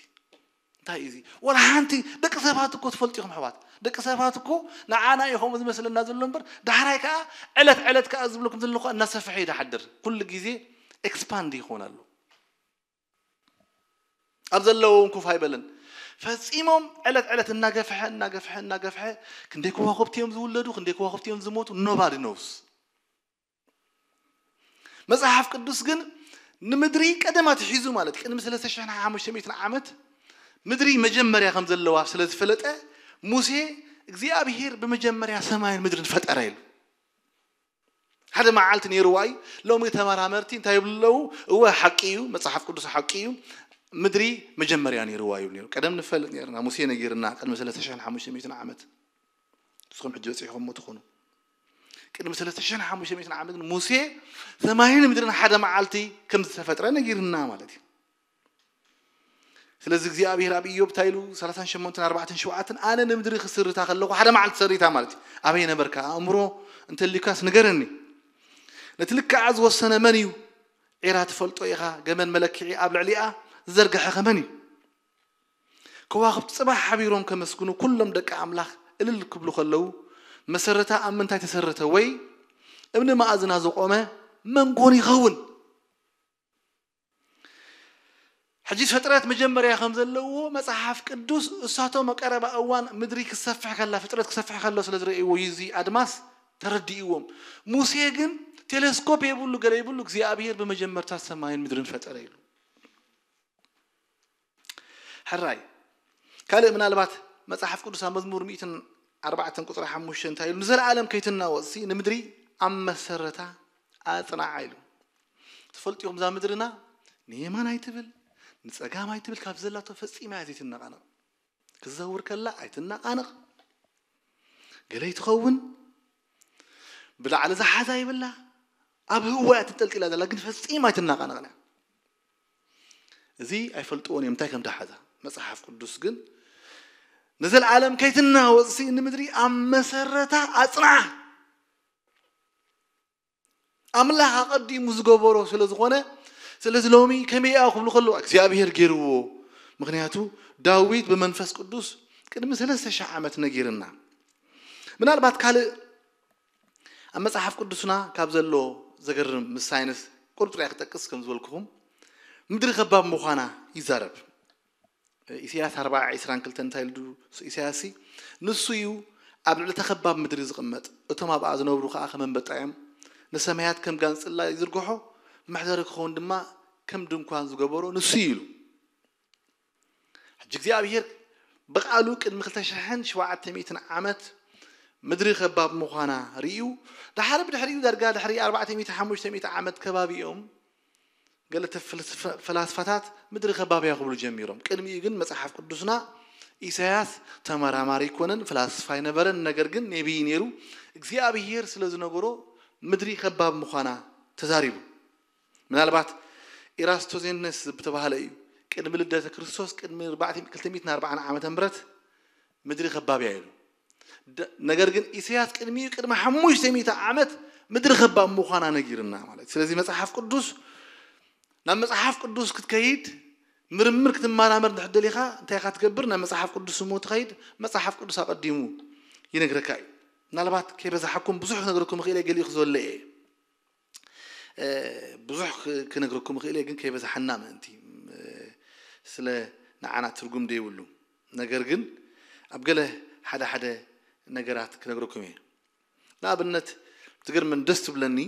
እንታይ እዩ እዚ? ወላ ሓንቲ። ደቂ ሰባት እኮ ትፈልጡ ኢኹም ኣሕዋት፣ ደቂ ሰባት እኮ ንዓና እዩ ከምኡ ዝመስለና ዘሎ እምበር ዳሕራይ ከዓ ዕለት ዕለት ከዓ ዝብለኩም ዘለኹ እናሰፍሐ እዩ ዝሓድር። ኩሉ ግዜ ኤክስፓንድ ይኾን ኣሎ። ኣብ ዘለዎም ኩፍ ኣይበለን። ፈጺሞም ዕለት ዕለት እናገፍሐ እናገፍሐ እናገፍሐ ክንደይ ከዋኽብቲ እዮም ዝውለዱ፣ ክንደይ ከዋኽብቲ እዮም ዝሞቱ፣ ኖባዲ ኖውስ። መጽሓፍ ቅዱስ ግን ንምድሪ ቀደም ኣትሒዙ፣ ማለት ቅድሚ ሰለስተ ሽሕን ሓሙሽተ ሚእትን ዓመት ምድሪ መጀመርያ ከም ዘለዋ ስለ ዝፈለጠ፣ ሙሴ እግዚኣብሔር ብመጀመርያ ሰማይን ምድርን ፈጠረ ኢሉ። ሓደ መዓልቲ ነይርዋ እዩ። ሎሚ ተመራመርቲ እንታይ ይብሉ ኣለዉ? እወ፣ ሓቂ እዩ፣ መጽሓፍ ቅዱስ ሓቂ እዩ፣ ምድሪ መጀመርያ ነይርዋ ይብሉ ነይሩ። ቀደም ንፈልጥ ነርና፣ ሙሴ ነጊርና ቅድሚ ሰለስተ ሽሕን ሓሙሽተ ሚእትን ዓመት። ንስኹም ሕጂ በጺሕኹም ትኾኑ። ቅድሚ ሰለስተ ሽሕን ሓሙሽተ ሚእትን ዓመት ግን ሙሴ ሰማይን ምድርን ሓደ መዓልቲ ከም ዝተፈጥረ ነጊርና ማለት እዩ። ስለዚ እግዚኣብሔር ኣብ ኢዮብ እንታይ ኢሉ? ሰላሳን ሸሞንተን ኣርባዕተን ሸውዓተን፣ ኣነ ንምድሪ ክስርታ ከለኹ ሓደ መዓልቲ ሰሪታ ማለት እዩ። ኣበይ ነበርካ? ኣእምሮ እንተሊካስ ንገረኒ። ነቲ ልክዓ ዝወሰነ መን እዩ? ዒራ ትፈልጦ ኢኻ፣ ገመድ መለክዒ ኣብ ልዕሊኣ ዝዘርግሐኸ መን እዩ? ከዋኽብቲ ጽባሕ ሓቢሮም ከመስግኑ፣ ኩሎም ደቂ ኣምላኽ እልል ክብሉ ከለዉ፣ መሰረታ ኣብ ምንታይ ተሰረተ? ወይ እምኒ መኣዝና ዘቖመ መን ኮን ይኸውን? ሕጂ ፍጥረት መጀመርያ ከም ዘለዎ መጽሓፍ ቅዱስ፣ እሳቶም ኣብ ቀረባ እዋን ምድሪ ክሰፍሕ ከላ፣ ፍጥረት ክሰፍሕ ከሎ ስለ ዝረእይዎ እዩ እዚ ኣድማስ ተረዲእዎም። ሙሴ ግን ቴሌስኮፕ የብሉ፣ ገለ የብሉ፣ እግዚኣብሔር ብመጀመርታ ሰማይን ምድርን ፈጠረ ኢሉ። ሕራይ ካልእ ምናልባት መጽሓፍ ቅዱስ ኣብ መዝሙር ሚእትን ኣርባዕተን ቁጽሪ ሓሙሽተ እንታይ ኢሉ? ንዘለኣለም ከይትናወጽሲ ንምድሪ ኣብ መሰረታ ኣጽናዓ ኢሉ። ትፈልጡ ኢኹም፣ እዛ ምድርና ንየማን ኣይትብል ንጸጋም ኣይትብል፣ ካብ ዘላቶ ፈጺማ እያ ዘይትነቓነቕ። ክትዘውር ከላ ኣይትነቓነቕ። ገለ ይትኸውን፣ ብላዕሊ ዝሓዛ ይብላ፣ ኣብ ህዋ እያ ተንጠልጢላ ዘላ፣ ግን ፈጺማ ኣይትነቓነቕን እያ። እዚ ኣይፈልጥዎን እዮም እንታይ ከም ዝሓዛ። መጽሓፍ ቅዱስ ግን ንዘለኣለም ከይትናወጽሲ ንምድሪ ኣብ መሰረታ ኣጽንዓ። ኣምላኽ ኣቐዲሙ ዝገበሮ ስለ ዝኾነ፣ ስለዚ ሎሚ ከመይ እያ ክብሉ ከለዉ እግዚኣብሔር ገይርዎ። ምኽንያቱ ዳዊት ብመንፈስ ቅዱስ ቅድሚ ሰለስተ ሽሕ ዓመት ነጊርና። ምናልባት ካልእ ኣብ መጽሓፍ ቅዱስና ካብ ዘሎ ዘገርም፣ ምስ ሳይንስ ቁርጥርያ ክጠቅስ ከም ዝበልኩኹም፣ ምድሪ ከባብ ምዃና ይዛረብ። ኢሳያስ ኣርባዓ ዕስራን ክልተን እንታይ ኢሉ ኢሳያስ ሲ? ንሱ እዩ ኣብ ልዕሊ ተኸባብ ምድሪ ዝቕመጥ፣ እቶም ኣብኣ ዝነብሩ ከኣ ከም ኣንበጣ እዮም። ንሰማያት ከም ጋንጽላ ይዝርግሖ፣ መሕደሪ ክኸውን ድማ ከም ድንኳን ዝገበሮ ንሱ እዩ ኢሉ። ሕጂ እግዚኣብሔር ብቓሉ ቅድሚ ክልተ ሽሕን ሸውዓተ ሚእትን ዓመት ምድሪ ከባብ ምዃና ርእዩ፣ ድሓር ብድሕሪኡ ዳርጋ ድሕሪ ኣርባዕተ ሚእቲ ሓሙሽተ ሚእቲ ዓመት ከባቢ እዮም ገለ ተፍልስፈ-፣ ፈላስፋታት ምድሪ ከባብ እያ ክብሉ ጀሚሮም። ቅድሚኡ ግን መጽሓፍ ቅዱስና ኢሳያስ ተመራማሪ ኣይኮነን፣ ፈላስፋ ኣይነበረን፣ ነገር ግን ነቢይ ነይሩ። እግዚኣብሔር ስለ ዝነገሮ ምድሪ ከባብ ምዃና ተዛሪቡ። ምናልባት ኢራስቶዜነስ ዝተባህለ እዩ ቅድሚ ልደተ ክርስቶስ፣ ቅድሚ ኣርባዕተ፣ ክልተ ሚእትን ኣርባዓን ዓመተ ምህረት ምድሪ ከባብ እያ ኢሉ። ደ-፣ ነገር ግን ኢሳያስ ቅድሚኡ ቅድሚ ሓሙሽተ ሚእቲ ዓመት ምድሪ ከባብ ምዃና ነጊርና ማለት እዩ። ስለዚ መጽሓፍ ቅዱስ፣ ናብ መጽሓፍ ቅዱስ ክትከይድ፣ ምርምር ክትመራመር እንድሕር ደሊኻ እንታይ ኢኻ ትገብር? ናብ መጽሓፍ ቅዱስ እሞ ትኸይድ፣ መጽሓፍ ቅዱስ ኣቐዲሙ ይነግረካ እዩ። ምናልባት ከይበዛሓኩም ብዙሕ ክነግረኩም እኽእል እየ፣ ገሊኡ ክዘሎ እየ። እ፣ ብዙሕ ክ-፣ ክነግረኩም እኽእል እየ፣ ግን ከይበዛሓና ምእንቲ፣ እ፣ ስለ ንዓና ትርጉም ደይብሉ። ነገር ግን ኣብ ገለ ሓደ ሓደ ነገራት ክነግረኩም እየ። ንኣብነት፣ ትገርመን ደስ ትብለኒ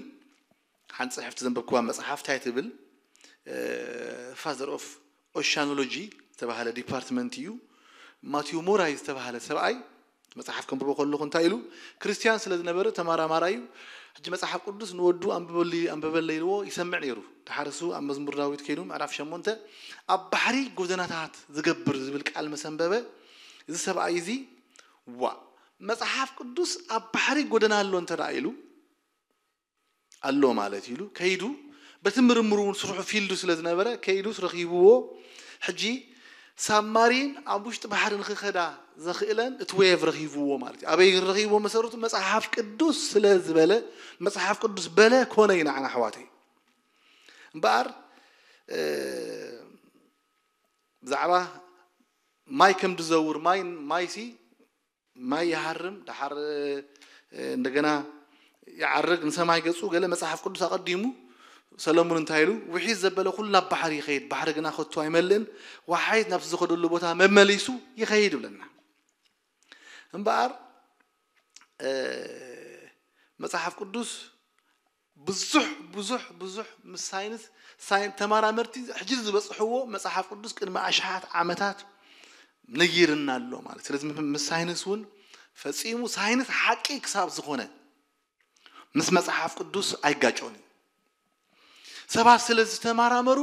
ሓንቲ ጽሕፍቲ ዘንበብኩዋ መጽሓፍ እንታይ ትብል? እ፣ ፋዘር ኦፍ ኦሻኖሎጂ ዝተባህለ ዲፓርትመንት እዩ። ማቲዩ ሞራይ ዝተባህለ ሰብኣይ መጽሓፍ ከንብቦ ከለኹ እንታይ ኢሉ? ክርስትያን ስለ ዝነበረ ተመራማራይ እዩ። ሕጂ መጽሓፍ ቅዱስ ንወዱ ኣንብበሉ፣ ኣንብበለይ ኢልዎ ይሰምዕ ነይሩ። ድሓር እሱ ኣብ መዝሙር ዳዊት ከይዱ ምዕራፍ ሸሞንተ ኣብ ባሕሪ ጎደናታት ዝገብር ዝብል ቃል ምስ ኣንበበ፣ እዚ ሰብኣይ እዚ፣ "ዋእ፣ መጽሓፍ ቅዱስ ኣብ ባሕሪ ጎደና ኣሎ እንተ ደኣ ኢሉ፣ ኣሎ ማለት" ኢሉ ከይዱ፣ በቲ ምርምሩ እውን ስርሑ ፊልዱ ስለ ዝነበረ ከይዱስ ረኺብዎ። ሕጂ ሳብማሪን ኣብ ውሽጢ ባሕሪ ንኽኸዳ ዘኽእለን እቲ ዌቭ ረኺብዎ ማለት እዩ። ኣበይ ግን ረኺብዎ? መሰረቱ መጽሓፍ ቅዱስ ስለ ዝበለ፣ መጽሓፍ ቅዱስ በለ ኮነ እዩ ንዓና ኣሕዋተይ። እምበኣር፣ እ፣ ብዛዕባ ማይ ከም ዝዘውር፣ ማይ፣ ማይሲ ማይ ይሃርም፣ ደሓር፣ እ፣ እንደገና ይዓርግ ንሰማይ ገጹ፣ ገለ መጽሓፍ ቅዱስ ኣቐዲሙ ሰለሙን እንታይ ኢሉ? "ውሒዝ ዘበለ ኩሉ ናብ ባሕሪ ይኸይድ፣ ባሕሪ ግና ከቶ ኣይመልእን፣ ወሓይዝ ናብ ዝኸደሉ ቦታ መመሊሱ ይኸይድ" ይብለና። እምበኣር መፅሓፍ ቅዱስ ብዙሕ ብዙሕ ብዙሕ ምስ ሳይንስ ተመራመርቲ ሕጂ ዝበፅሕዎ መፅሓፍ ቅዱስ ቅድሚ ኣሽሓት ዓመታት ነጊርና ኣሎ ማለት። ስለዚ ምስ ሳይንስ እውን ፈፂሙ ሳይንስ ሓቂ ክሳብ ዝኾነ ምስ መፅሓፍ ቅዱስ ኣይጋጨውን እዩ። ሰባት ስለ ዝተመራመሩ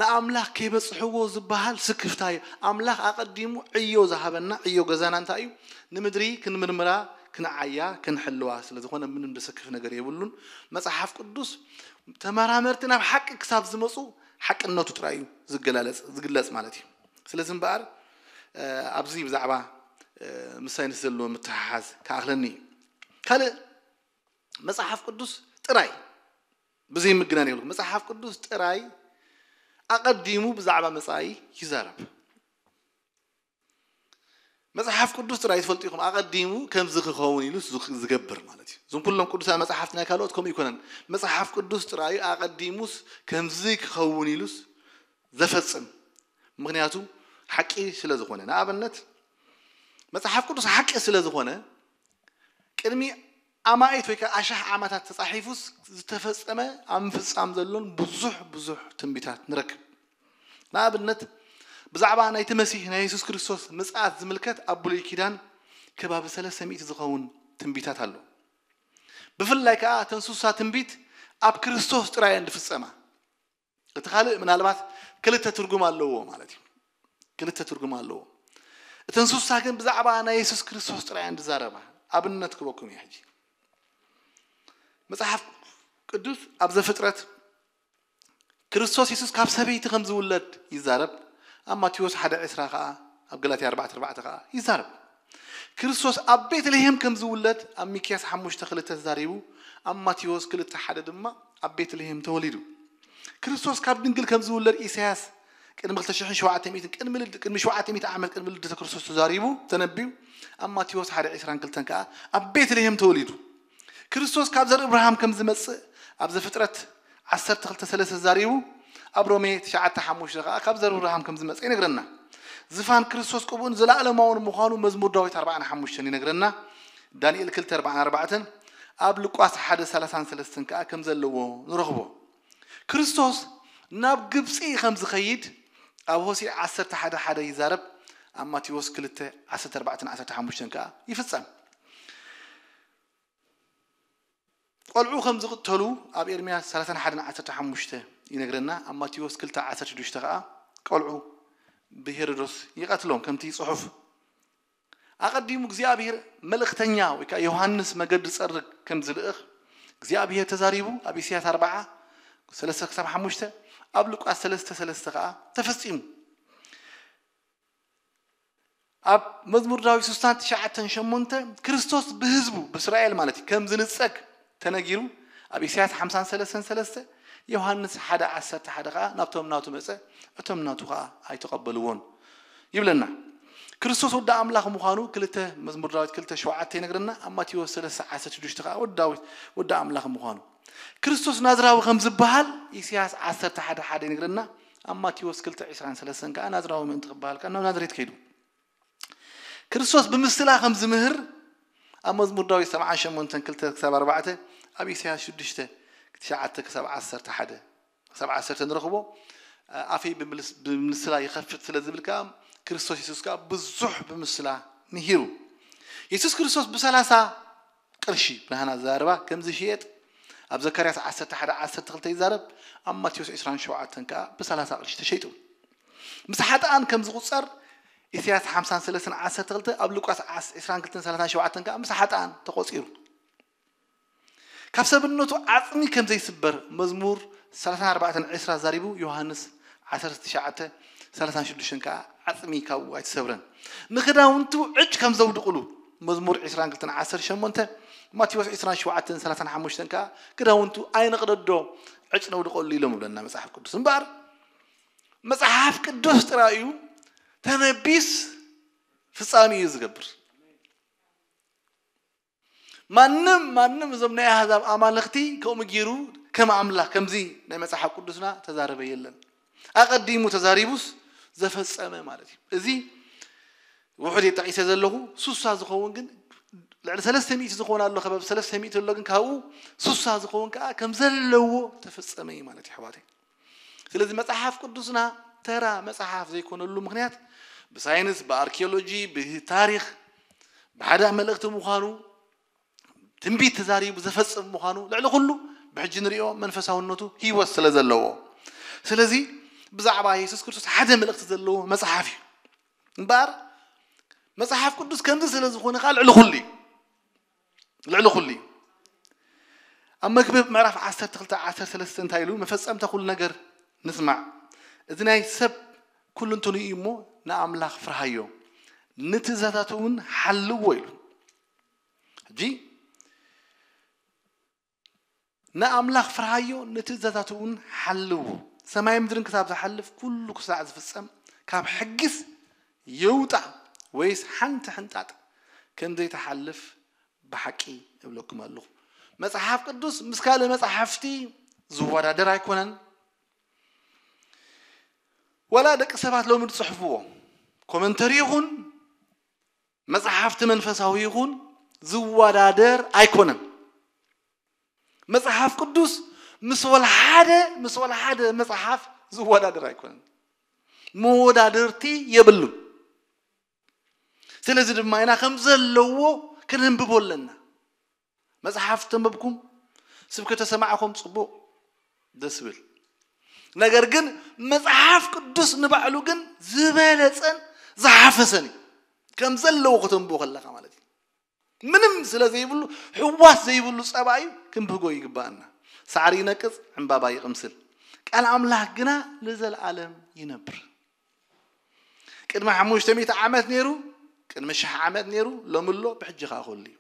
ንኣምላኽ ከይበፅሕዎ ዝበሃል ስክፍታ እዩ። ኣምላኽ ኣቐዲሙ ዕዮ ዝሃበና፣ ዕዮ ገዛና እንታይ እዩ? ንምድሪ ክንምርምራ፣ ክንዓያ፣ ክንሕልዋ ስለ ዝኾነ ምንም ዘሰክፍ ነገር የብሉን። መፅሓፍ ቅዱስ ተመራመርቲ ናብ ሓቂ ክሳብ ዝመፁ ሓቅነቱ ጥራይ እዩ ዝገላለፅ ዝግለፅ ማለት እዩ። ስለዚ እምበኣር ኣብዚ ብዛዕባ ምስ ሳይንስ ዘለዎ ምትሕሓዝ ክኣኽለኒ እዩ። ካልእ መፅሓፍ ቅዱስ ጥራይ ብዘይ ምግናን የብልኩም። መፅሓፍ ቅዱስ ጥራይ ኣቐዲሙ ብዛዕባ መፃኢ ይዛረብ። መፅሓፍ ቅዱስ ጥራይ ትፈልጡ ኢኹም ኣቐዲሙ ከምዚ ክኸውን ኢሉስ ዝገብር ማለት እዩ። እዞም ኩሎም ቅዱሳን መፅሓፍቲ ናይ ካልኦት ከምኡ ይኮነን። መፅሓፍ ቅዱስ ጥራዩ ኣቐዲሙስ ከምዚ ክኸውን ኢሉስ ዘፈፅም። ምክንያቱ ሓቂ ስለ ዝኾነ። ንኣብነት መፅሓፍ ቅዱስ ሓቂ ስለ ዝኾነ ቅድሚ ኣማኢት ወይ ከዓ ኣሽሓት ዓመታት ተፃሒፉስ ዝተፈፀመ ኣብ ምፍፃም ዘሎን ብዙሕ ብዙሕ ትንቢታት ንረክብ። ንኣብነት ብዛዕባ ናይቲ መሲሕ ናይ የሱስ ክርስቶስ ምፅኣት ዝምልከት ኣብ ብሉይ ኪዳን ከባቢ ሰለስተ ሚእቲ ዝኸውን ትንቢታት ኣሎ። ብፍላይ ከዓ እተን ስሳ ትንቢት ኣብ ክርስቶስ ጥራይ እየን ዝፍፀማ። እቲ ካልእ ምናልባት ክልተ ትርጉም ኣለዎ ማለት እዩ። ክልተ ትርጉም ኣለዎ። እተን ስሳ ግን ብዛዕባ ናይ የሱስ ክርስቶስ ጥራይ እየን ዝዛረባ። ኣብነት ክበኩም እዩ ሕጂ። መፅሓፍ ቅዱስ ኣብ ዘፍጥረት ክርስቶስ የሱስ ካብ ሰበይቲ ከም ዝውለድ ይዛረብ። ኣብ ማቴዎስ ሓደ ዕስራ ከዓ፣ ኣብ ገላትያ ኣርባዕተ ኣርባዕተ ከዓ ይዛረብ። ክርስቶስ ኣብ ቤትልሄም ከም ዝውለድ ኣብ ሚክያስ ሓሙሽተ ክልተ ተዛሪቡ፣ ኣብ ማቴዎስ ክልተ ሓደ ድማ ኣብ ቤትልሄም ተወሊዱ። ክርስቶስ ካብ ድንግል ከም ዝውለድ ኢሳያስ ቅድሚ ክልተ ሽሕን ሸውዓተ ሚእትን ቅድሚ ልድ-፣ ቅድሚ ሸውዓተ ሚእቲ ዓመት ቅድሚ ልደተ ክርስቶስ ተዛሪቡ ተነቢዩ፣ ኣብ ማቴዎስ ሓደ ዕስራን ክልተን ከዓ ኣብ ቤትልሄም ተወሊዱ። ክርስቶስ ካብ ዘር እብርሃም ከም ዝመጽእ ኣብ ዘፍጥረት ዓሰርተ ክልተ ሰለስተ ተዛሪቡ፣ ኣብ ሮሜ ትሽዓተ ሓሙሽተ ከዓ ካብ ዘር እብርሃም ከም ዝመጽእ ይነግረና። ዝፋን ክርስቶስ ቅቡእን ዘላለማውን ምዃኑ መዝሙር ዳዊት ኣርባዓን ሓሙሽተን ይነግረና። ዳንኤል ክልተ ኣርባዓን ኣርባዕተን ኣብ ሉቃስ ሓደ ሰላሳን ሰለስተን ከዓ ከም ዘለዎ ንረኽቦ። ክርስቶስ ናብ ግብፂ ከም ዝኸይድ ኣብ ሆሴዕ ዓሰርተ ሓደ ሓደ ይዛረብ፣ ኣብ ማቴዎስ ክልተ ዓሰርተ ኣርባዕተን ዓሰርተ ሓሙሽተን ከዓ ይፍጸም። ቆልዑ ከም ዝቕተሉ ኣብ ኤርምያስ ሰላሳን ሓደን ዓሰርተ ሓሙሽተ ይነግረና፣ ኣብ ማቴዎስ ክልተ ዓሰርተ ሽዱሽተ ከዓ ቆልዑ ብሄሮዶስ ይቐትሎም። ከምቲ ጽሑፍ ኣቐዲሙ እግዚኣብሔር መልእኽተኛ ወይ ከዓ ዮሃንስ መገዲ ጸርግ ከም ዝልእኽ እግዚኣብሔር ተዛሪቡ ኣብ ኢሳያስ ኣርባዓ ሰለስተ ክሳብ ሓሙሽተ፣ ኣብ ሉቃስ ሰለስተ ሰለስተ ከዓ ተፈጺሙ። ኣብ መዝሙር ዳዊት ስሳን ትሽዓተን ሸሞንተ ክርስቶስ ብህዝቡ ብእስራኤል ማለት እዩ ከም ዝንጸግ ተነጊሩ ኣብ ኢሳያስ ሓምሳን ሰለስተን ሰለስተ፣ ዮሃንስ ሓደ ዓሰርተ ሓደ ከዓ ናብቶም ናቱ መጸ፣ እቶም ናቱ ከዓ ኣይተቐበልዎን ይብለና። ክርስቶስ ወዲ ኣምላኽ ምዃኑ ክልተ መዝሙር ዳዊት ክልተ ሸውዓተ ይነግረና፣ ኣብ ማቴዎስ ሰለስተ ዓሰርተ ሽዱሽተ ከዓ ወዲ ዳዊት ወዲ ኣምላኽ ምዃኑ። ክርስቶስ ናዝራዊ ከም ዝበሃል ኢሳያስ ዓሰርተ ሓደ ሓደ ይነግረና፣ ኣብ ማቴዎስ ክልተ ዕስራን ሰለስተን ከዓ ናዝራዊ ምእንቲ ክበሃል ከዓ ናብ ናዝሬት ከይዱ። ክርስቶስ ብምስላ ከም ዝምህር ኣብ መዝሙር ዳዊት ሰብዓን ሸሞንተን ክልተ ክሳብ ኣርባዕተ፣ ኣብ ኢሳያስ ሽዱሽተ ትሽዓተ ክሳብ ዓሰርተ ሓደ ክሳብ ዓሰርተ ንረኽቦ። ኣፈይ ብምልስ-፣ ብምስላ ይኸፍት ስለ ዝብል ከዓ ክርስቶስ የሱስ ከዓ ብዙሕ ብምስላ ምሂሩ። የሱስ ክርስቶስ ብሰላሳ ቅርሺ ብናህና ዝዛረባ ከም ዝሽየጥ ኣብ ዘካርያስ ዓሰርተ ሓደ ዓሰርተ ክልተ ይዛረብ፣ ኣብ ማቴዎስ ዕስራን ሸውዓተን ከዓ ብሰላሳ ቅርሺ ተሸይጡ። ምስ ሓጥኣን ከም ዝቑጸር ኢሳያስ ሓምሳን ሰለስተን ዓሰርተ ክልተ፣ ኣብ ሉቃስ ዓስ-፣ ዕስራን ክልተን ሰላሳን ሸውዓተን ከዓ ምስ ሓጥኣን ተቖጺሩ። ካብ ሰብነቱ ዓጽሚ ከም ዘይስበር መዝሙር ሰላሳን ኣርባዕተን ዕስራ ዛሪቡ፣ ዮሃንስ ዓሰርተ ትሽዓተ ሰላሳን ሽዱሽተን ከዓ ዓጽሚ ካብኡ ኣይተሰብረን። ንክዳውንቱ ዕጭ ከም ዘውድቕሉ መዝሙር ዕስራን ክልተን ዓሰርተ ሸሞንተ፣ ማቴዎስ ዕስራን ሸውዓተን ሰላሳን ሓሙሽተን ከዓ ክዳውንቱ ኣይንቕደዶ ዕጭ ነውድቐሉ ኢሎም ይብለና መጽሓፍ ቅዱስ። እምበኣር መጽሓፍ ቅዱስ ጥራይ እዩ ተነቢስ ፍጻሜ እዩ ዝገብር። ማንም ማንም እዞም ናይ ኣህዛብ ኣማልኽቲ ከምኡ ገይሩ ከም ኣምላኽ ከምዚ ናይ መጽሓፍ ቅዱስና ተዛረበ የለን። ኣቐዲሙ ተዛሪቡስ ዘፈጸመ ማለት እዩ። እዚ ውሑድ ጠቒሰ ዘለኹ ሱሳ ዝኸውን ግን ልዕሊ ሰለስተ ሚእቲ ዝኸውን ኣሎ፣ ከበብ ሰለስተ ሚእቲ ኣሎ፣ ግን ካብኡ ሱሳ ዝኸውን ከዓ ከም ዘለዎ ተፈጸመ እዩ ማለት እዩ ኣሕዋተይ። ስለዚ መጽሓፍ ቅዱስና ተራ መጽሓፍ ዘይኮነሉ ምኽንያት ብሳይንስ፣ ብኣርኪኦሎጂ፣ ብታሪኽ ብሓደ መልእኽቲ ምዃኑ ትንቢት ተዛሪቡ ዘፈጽም ምዃኑ ልዕሊ ኩሉ ብሕጂ ንሪኦ መንፈሳውነቱ ህይወት ስለ ዘለዎ። ስለዚ ብዛዕባ የሱስ ክርስቶስ ሓደ መልእኽቲ ዘለዎ መጽሓፍ እዩ። እምበኣር መጽሓፍ ቅዱስ ከምዚ ስለ ዝኾነ ከዓ ልዕሊ ኩሉ እዩ። ልዕሊ ኩሉ እዩ። ኣብ መክብብ ምዕራፍ ዓሰርተ ክልተ ዓሰርተ ሰለስተ እንታይ ኢሉ? መፈጸምታ ኩሉ ነገር ንስማዕ። እዚ ናይ ሰብ ኩሉ እንትኑ እዩ እሞ ንኣምላኽ ፍርሃዮ፣ ንትእዛዛቱ እውን ሓልዎ ኢሉ። ሕጂ ንኣምላኽ ፍርሃዮ፣ ንትእዛዛቱ እውን ሓልዎ። ሰማይ ምድርን ክሳብ ዝሓልፍ ኩሉ ክሳዕ ዝፍጸም ካብ ሕግስ የውጣ ወይስ ሓንቲ ሕንጣጥ ከም ዘይተሓልፍ ብሓቂ እብለኩም ኣለኹ። መጽሓፍ ቅዱስ ምስ ካልእ መጽሓፍቲ ዝወዳደር ኣይኮነን። ወላ ደቂ ሰባት ሎሚ ዝጽሕፍዎ ኮመንተሪ ይኹን መጽሓፍቲ መንፈሳዊ ይኹን ዝወዳደር ኣይኮነን። መጽሓፍ ቅዱስ ምስ ወላ ሓደ፣ ምስ ወላ ሓደ መጽሓፍ ዝወዳደር ኣይኮነን። መወዳደርቲ የብሉን። ስለዚ ድማ ኢና ከም ዘለዎ ከነንብቦ ኣለና። መጽሓፍ ተንበብኩም፣ ስብከት ተሰማዕኹም፣ ጽቡቕ፣ ደስ ይብል። ነገር ግን መጽሓፍ ቅዱስ ንባዕሉ ግን ዝበለጸን ዝሓፈሰን እዩ። ከም ዘለዎ ከተንብቦ ከለኻ ማለት እዩ። ምንም ስለ ዘይብሉ፣ ሕዋስ ዘይብሉ ጸባ እዩ፣ ክንብህጎ ይግባኣና። ሳዕሪ ይነቅጽ፣ ዕምባባ ይቕምስል፣ ቃል ኣምላኽ ግና ንዘለኣለም ይነብር። ቅድሚ ሓሙሽተ ሚእቲ ዓመት ነይሩ፣ ቅድሚ ሽሕ ዓመት ነይሩ፣ ሎሚ ኣሎ፣ ብሕጂ ኸኣ ክህሉ እዩ።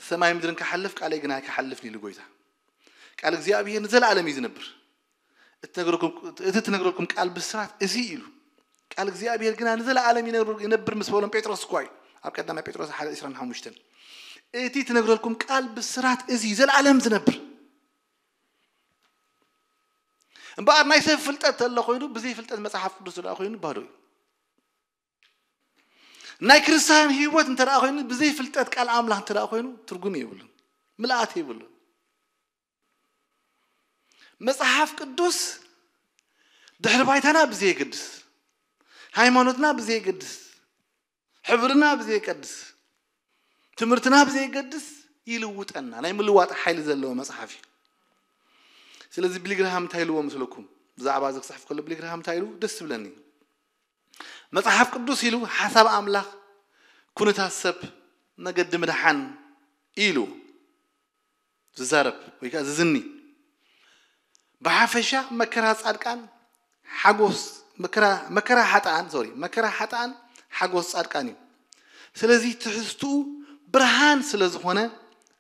ሰማይ ምድርን ክሓልፍ፣ ቃለይ ግና ኣይክሓልፍን ኢሉ ጎይታ። ቃል እግዚኣብሔር ንዘለኣለም እዩ ዝነብር። እቲ ትነግረኩም፣ እቲ ትነግረኩም ቃል ብስራት እዚ ኢሉ። ቃል እግዚኣብሔር ግና ንዘለኣለም ይነብር፣ ይነብር ምስ በሎም ጴጥሮስ እኳ እዩ። ኣብ ቀዳማይ ጴጥሮስ ሓደ ዕስራን ሓሙሽተን። እቲ ትነግረልኩም ቃል ብስራት እዚ እዩ፣ ዘለኣለም ዝነብር። እምበኣር ናይ ሰብ ፍልጠት እንተሎ ኮይኑ፣ ብዘይ ፍልጠት መጽሓፍ ቅዱስ እንተ ደኣ ኮይኑ ባዶ እዩ። ናይ ክርስትያን ህይወት እንተ ደኣ ኮይኑ፣ ብዘይ ፍልጠት ቃል ኣምላኽ እንተ ደኣ ኮይኑ፣ ትርጉም የብሉን፣ ምልኣት የብሉን። መጽሓፍ ቅዱስ ድሕሪ ባይታና ብዘየገድስ፣ ሃይማኖትና ብዘየገድስ፣ ሕብርና ብዘየገድስ፣ ትምህርትና ብዘየገድስ ይልውጠና። ናይ ምልዋጥ ሓይሊ ዘለዎ መጽሓፍ እዩ። ስለዚ ቢሊ ግርሃም እንታይ ኢልዎ መስለኩም? ብዛዕባ እዚ ክጽሕፍ ከሎ ቢሊ ግርሃም እንታይ ኢሉ? ደስ ትብለኒ። መጽሓፍ ቅዱስ ኢሉ ሓሳብ ኣምላኽ፣ ኩነታት ሰብ፣ መገዲ ምድሓን ኢሉ ዝዛረብ ወይ ከዓ ዝዝኒ። ብሓፈሻ መከራ ጻድቃን ሓጎስ፣ መከራ፣ መከራ ሓጥኣን፣ ሶሪ፣ መከራ ሓጥኣን ሓጎስ ጻድቃን እዩ። ስለዚ ትሕዝትኡ ብርሃን ስለ ዝኾነ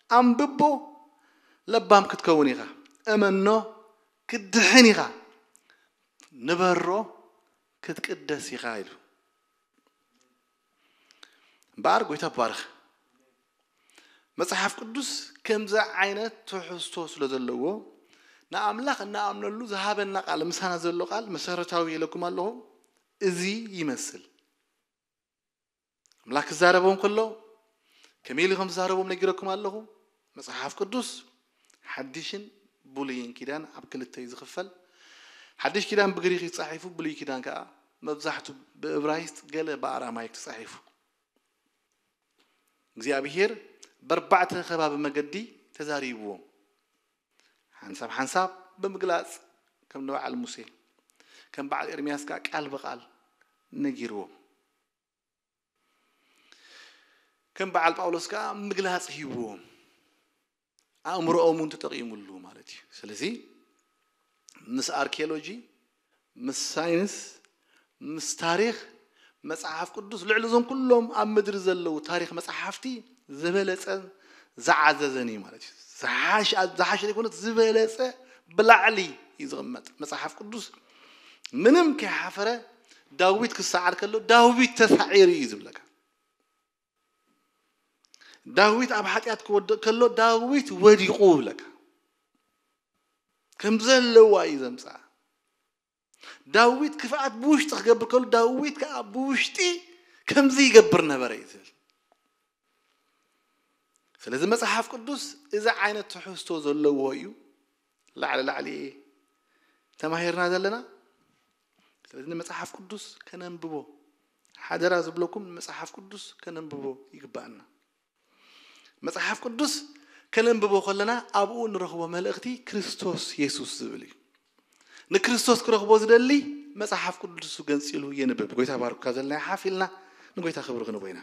ኣንብቦ፣ ለባም ክትከውን ኢኻ፣ እመኖ ክትድሕን ኢኻ፣ ንበሮ ክትቅደስ ኢኻ ኢሉ። እምበኣር ጎይታ ባርኽ። መጽሓፍ ቅዱስ ከምዚ ዓይነት ትሕዝቶ ስለ ዘለዎ ንኣምላኽ እናኣምነሉ ዝሃበና ቃል፣ ምሳና ዘሎ ቃል መሰረታዊ ኢለኩም ኣለኹ። እዚ ይመስል። ኣምላኽ ክዛረቦም ከሎ ከመይ ኢሉ ከም ዝዛረቦም ነጊረኩም ኣለኹ። መጽሓፍ ቅዱስ ሓድሽን ብሉይን ኪዳን ኣብ ክልተ እዩ ዝኽፈል። ሓድሽ ኪዳን ብግሪክ እዩ ተጻሒፉ፣ ብሉይ ኪዳን ከኣ መብዛሕቱ ብእብራይስጥ፣ ገለ ብኣራማይክ ተጻሒፉ። እግዚኣብሔር በርባዕተ ከባቢ መገዲ ተዛሪብዎም። ሓንሳብ ሓንሳብ ብምግላጽ ከም ንበዓል ሙሴ፣ ከም በዓል ኤርምያስ ከኣ ቃል ብቃል ነጊርዎም። ከም በዓል ጳውሎስ ከኣ ምግላጽ ሂብዎም። ኣእምሮኦም እውን ተጠቒሙሉ ማለት እዩ። ስለዚ ምስ ኣርኪኦሎጂ፣ ምስ ሳይንስ፣ ምስ ታሪኽ መጽሓፍ ቅዱስ ልዕሊ እዞም ኩሎም ኣብ ምድሪ ዘለዉ ታሪኽ መጽሓፍቲ ዝበለጸን ዝዓዘዘን እዩ ማለት እዩ። ዝሓሽ-፣ ዝሓሸ ዘይኮነስ ዝበለጸ ብላዕሊ እዩ ዝቕመጥ። መጽሓፍ ቅዱስ ምንም ከይሓፈረ ዳዊት ክሰዓር ከሎ ዳዊት ተሳዒሩ እዩ ዝብለካ። ዳዊት ኣብ ሓጢኣት ክወድቕ ከሎ ዳዊት ወዲቑ ይብለካ። ከም ዘለዋ እዩ ዘምፅኣ። ዳዊት ክፍኣት ብውሽጢ ክገብር ከሉ ዳዊት ከዓ ብውሽጢ ከምዚ ይገብር ነበረ እዩ ዝብል። ስለዚ መፅሓፍ ቅዱስ እዚ ዓይነት ትሕዝቶ ዘለዎ እዩ። ላዕሊ ላዕሊ ተማሂርና ዘለና። ስለዚ ንመፅሓፍ ቅዱስ ከነንብቦ ሓደራ ዝብለኩም፣ ንመፅሓፍ ቅዱስ ከነንብቦ ይግባኣና። መፅሓፍ ቅዱስ ከነንብቦ ከለና ኣብኡ ንረኽቦ መልእኽቲ ክርስቶስ የሱስ ዝብል እዩ። ንክርስቶስ ክረኽቦ ዝደሊ መፅሓፍ ቅዱስ ገንፂሉ የንብብ። ጎይታ ባርኩካ ዘለና ሓፍ ኢልና ንጎይታ ክብሪ ክንቦ ኢና።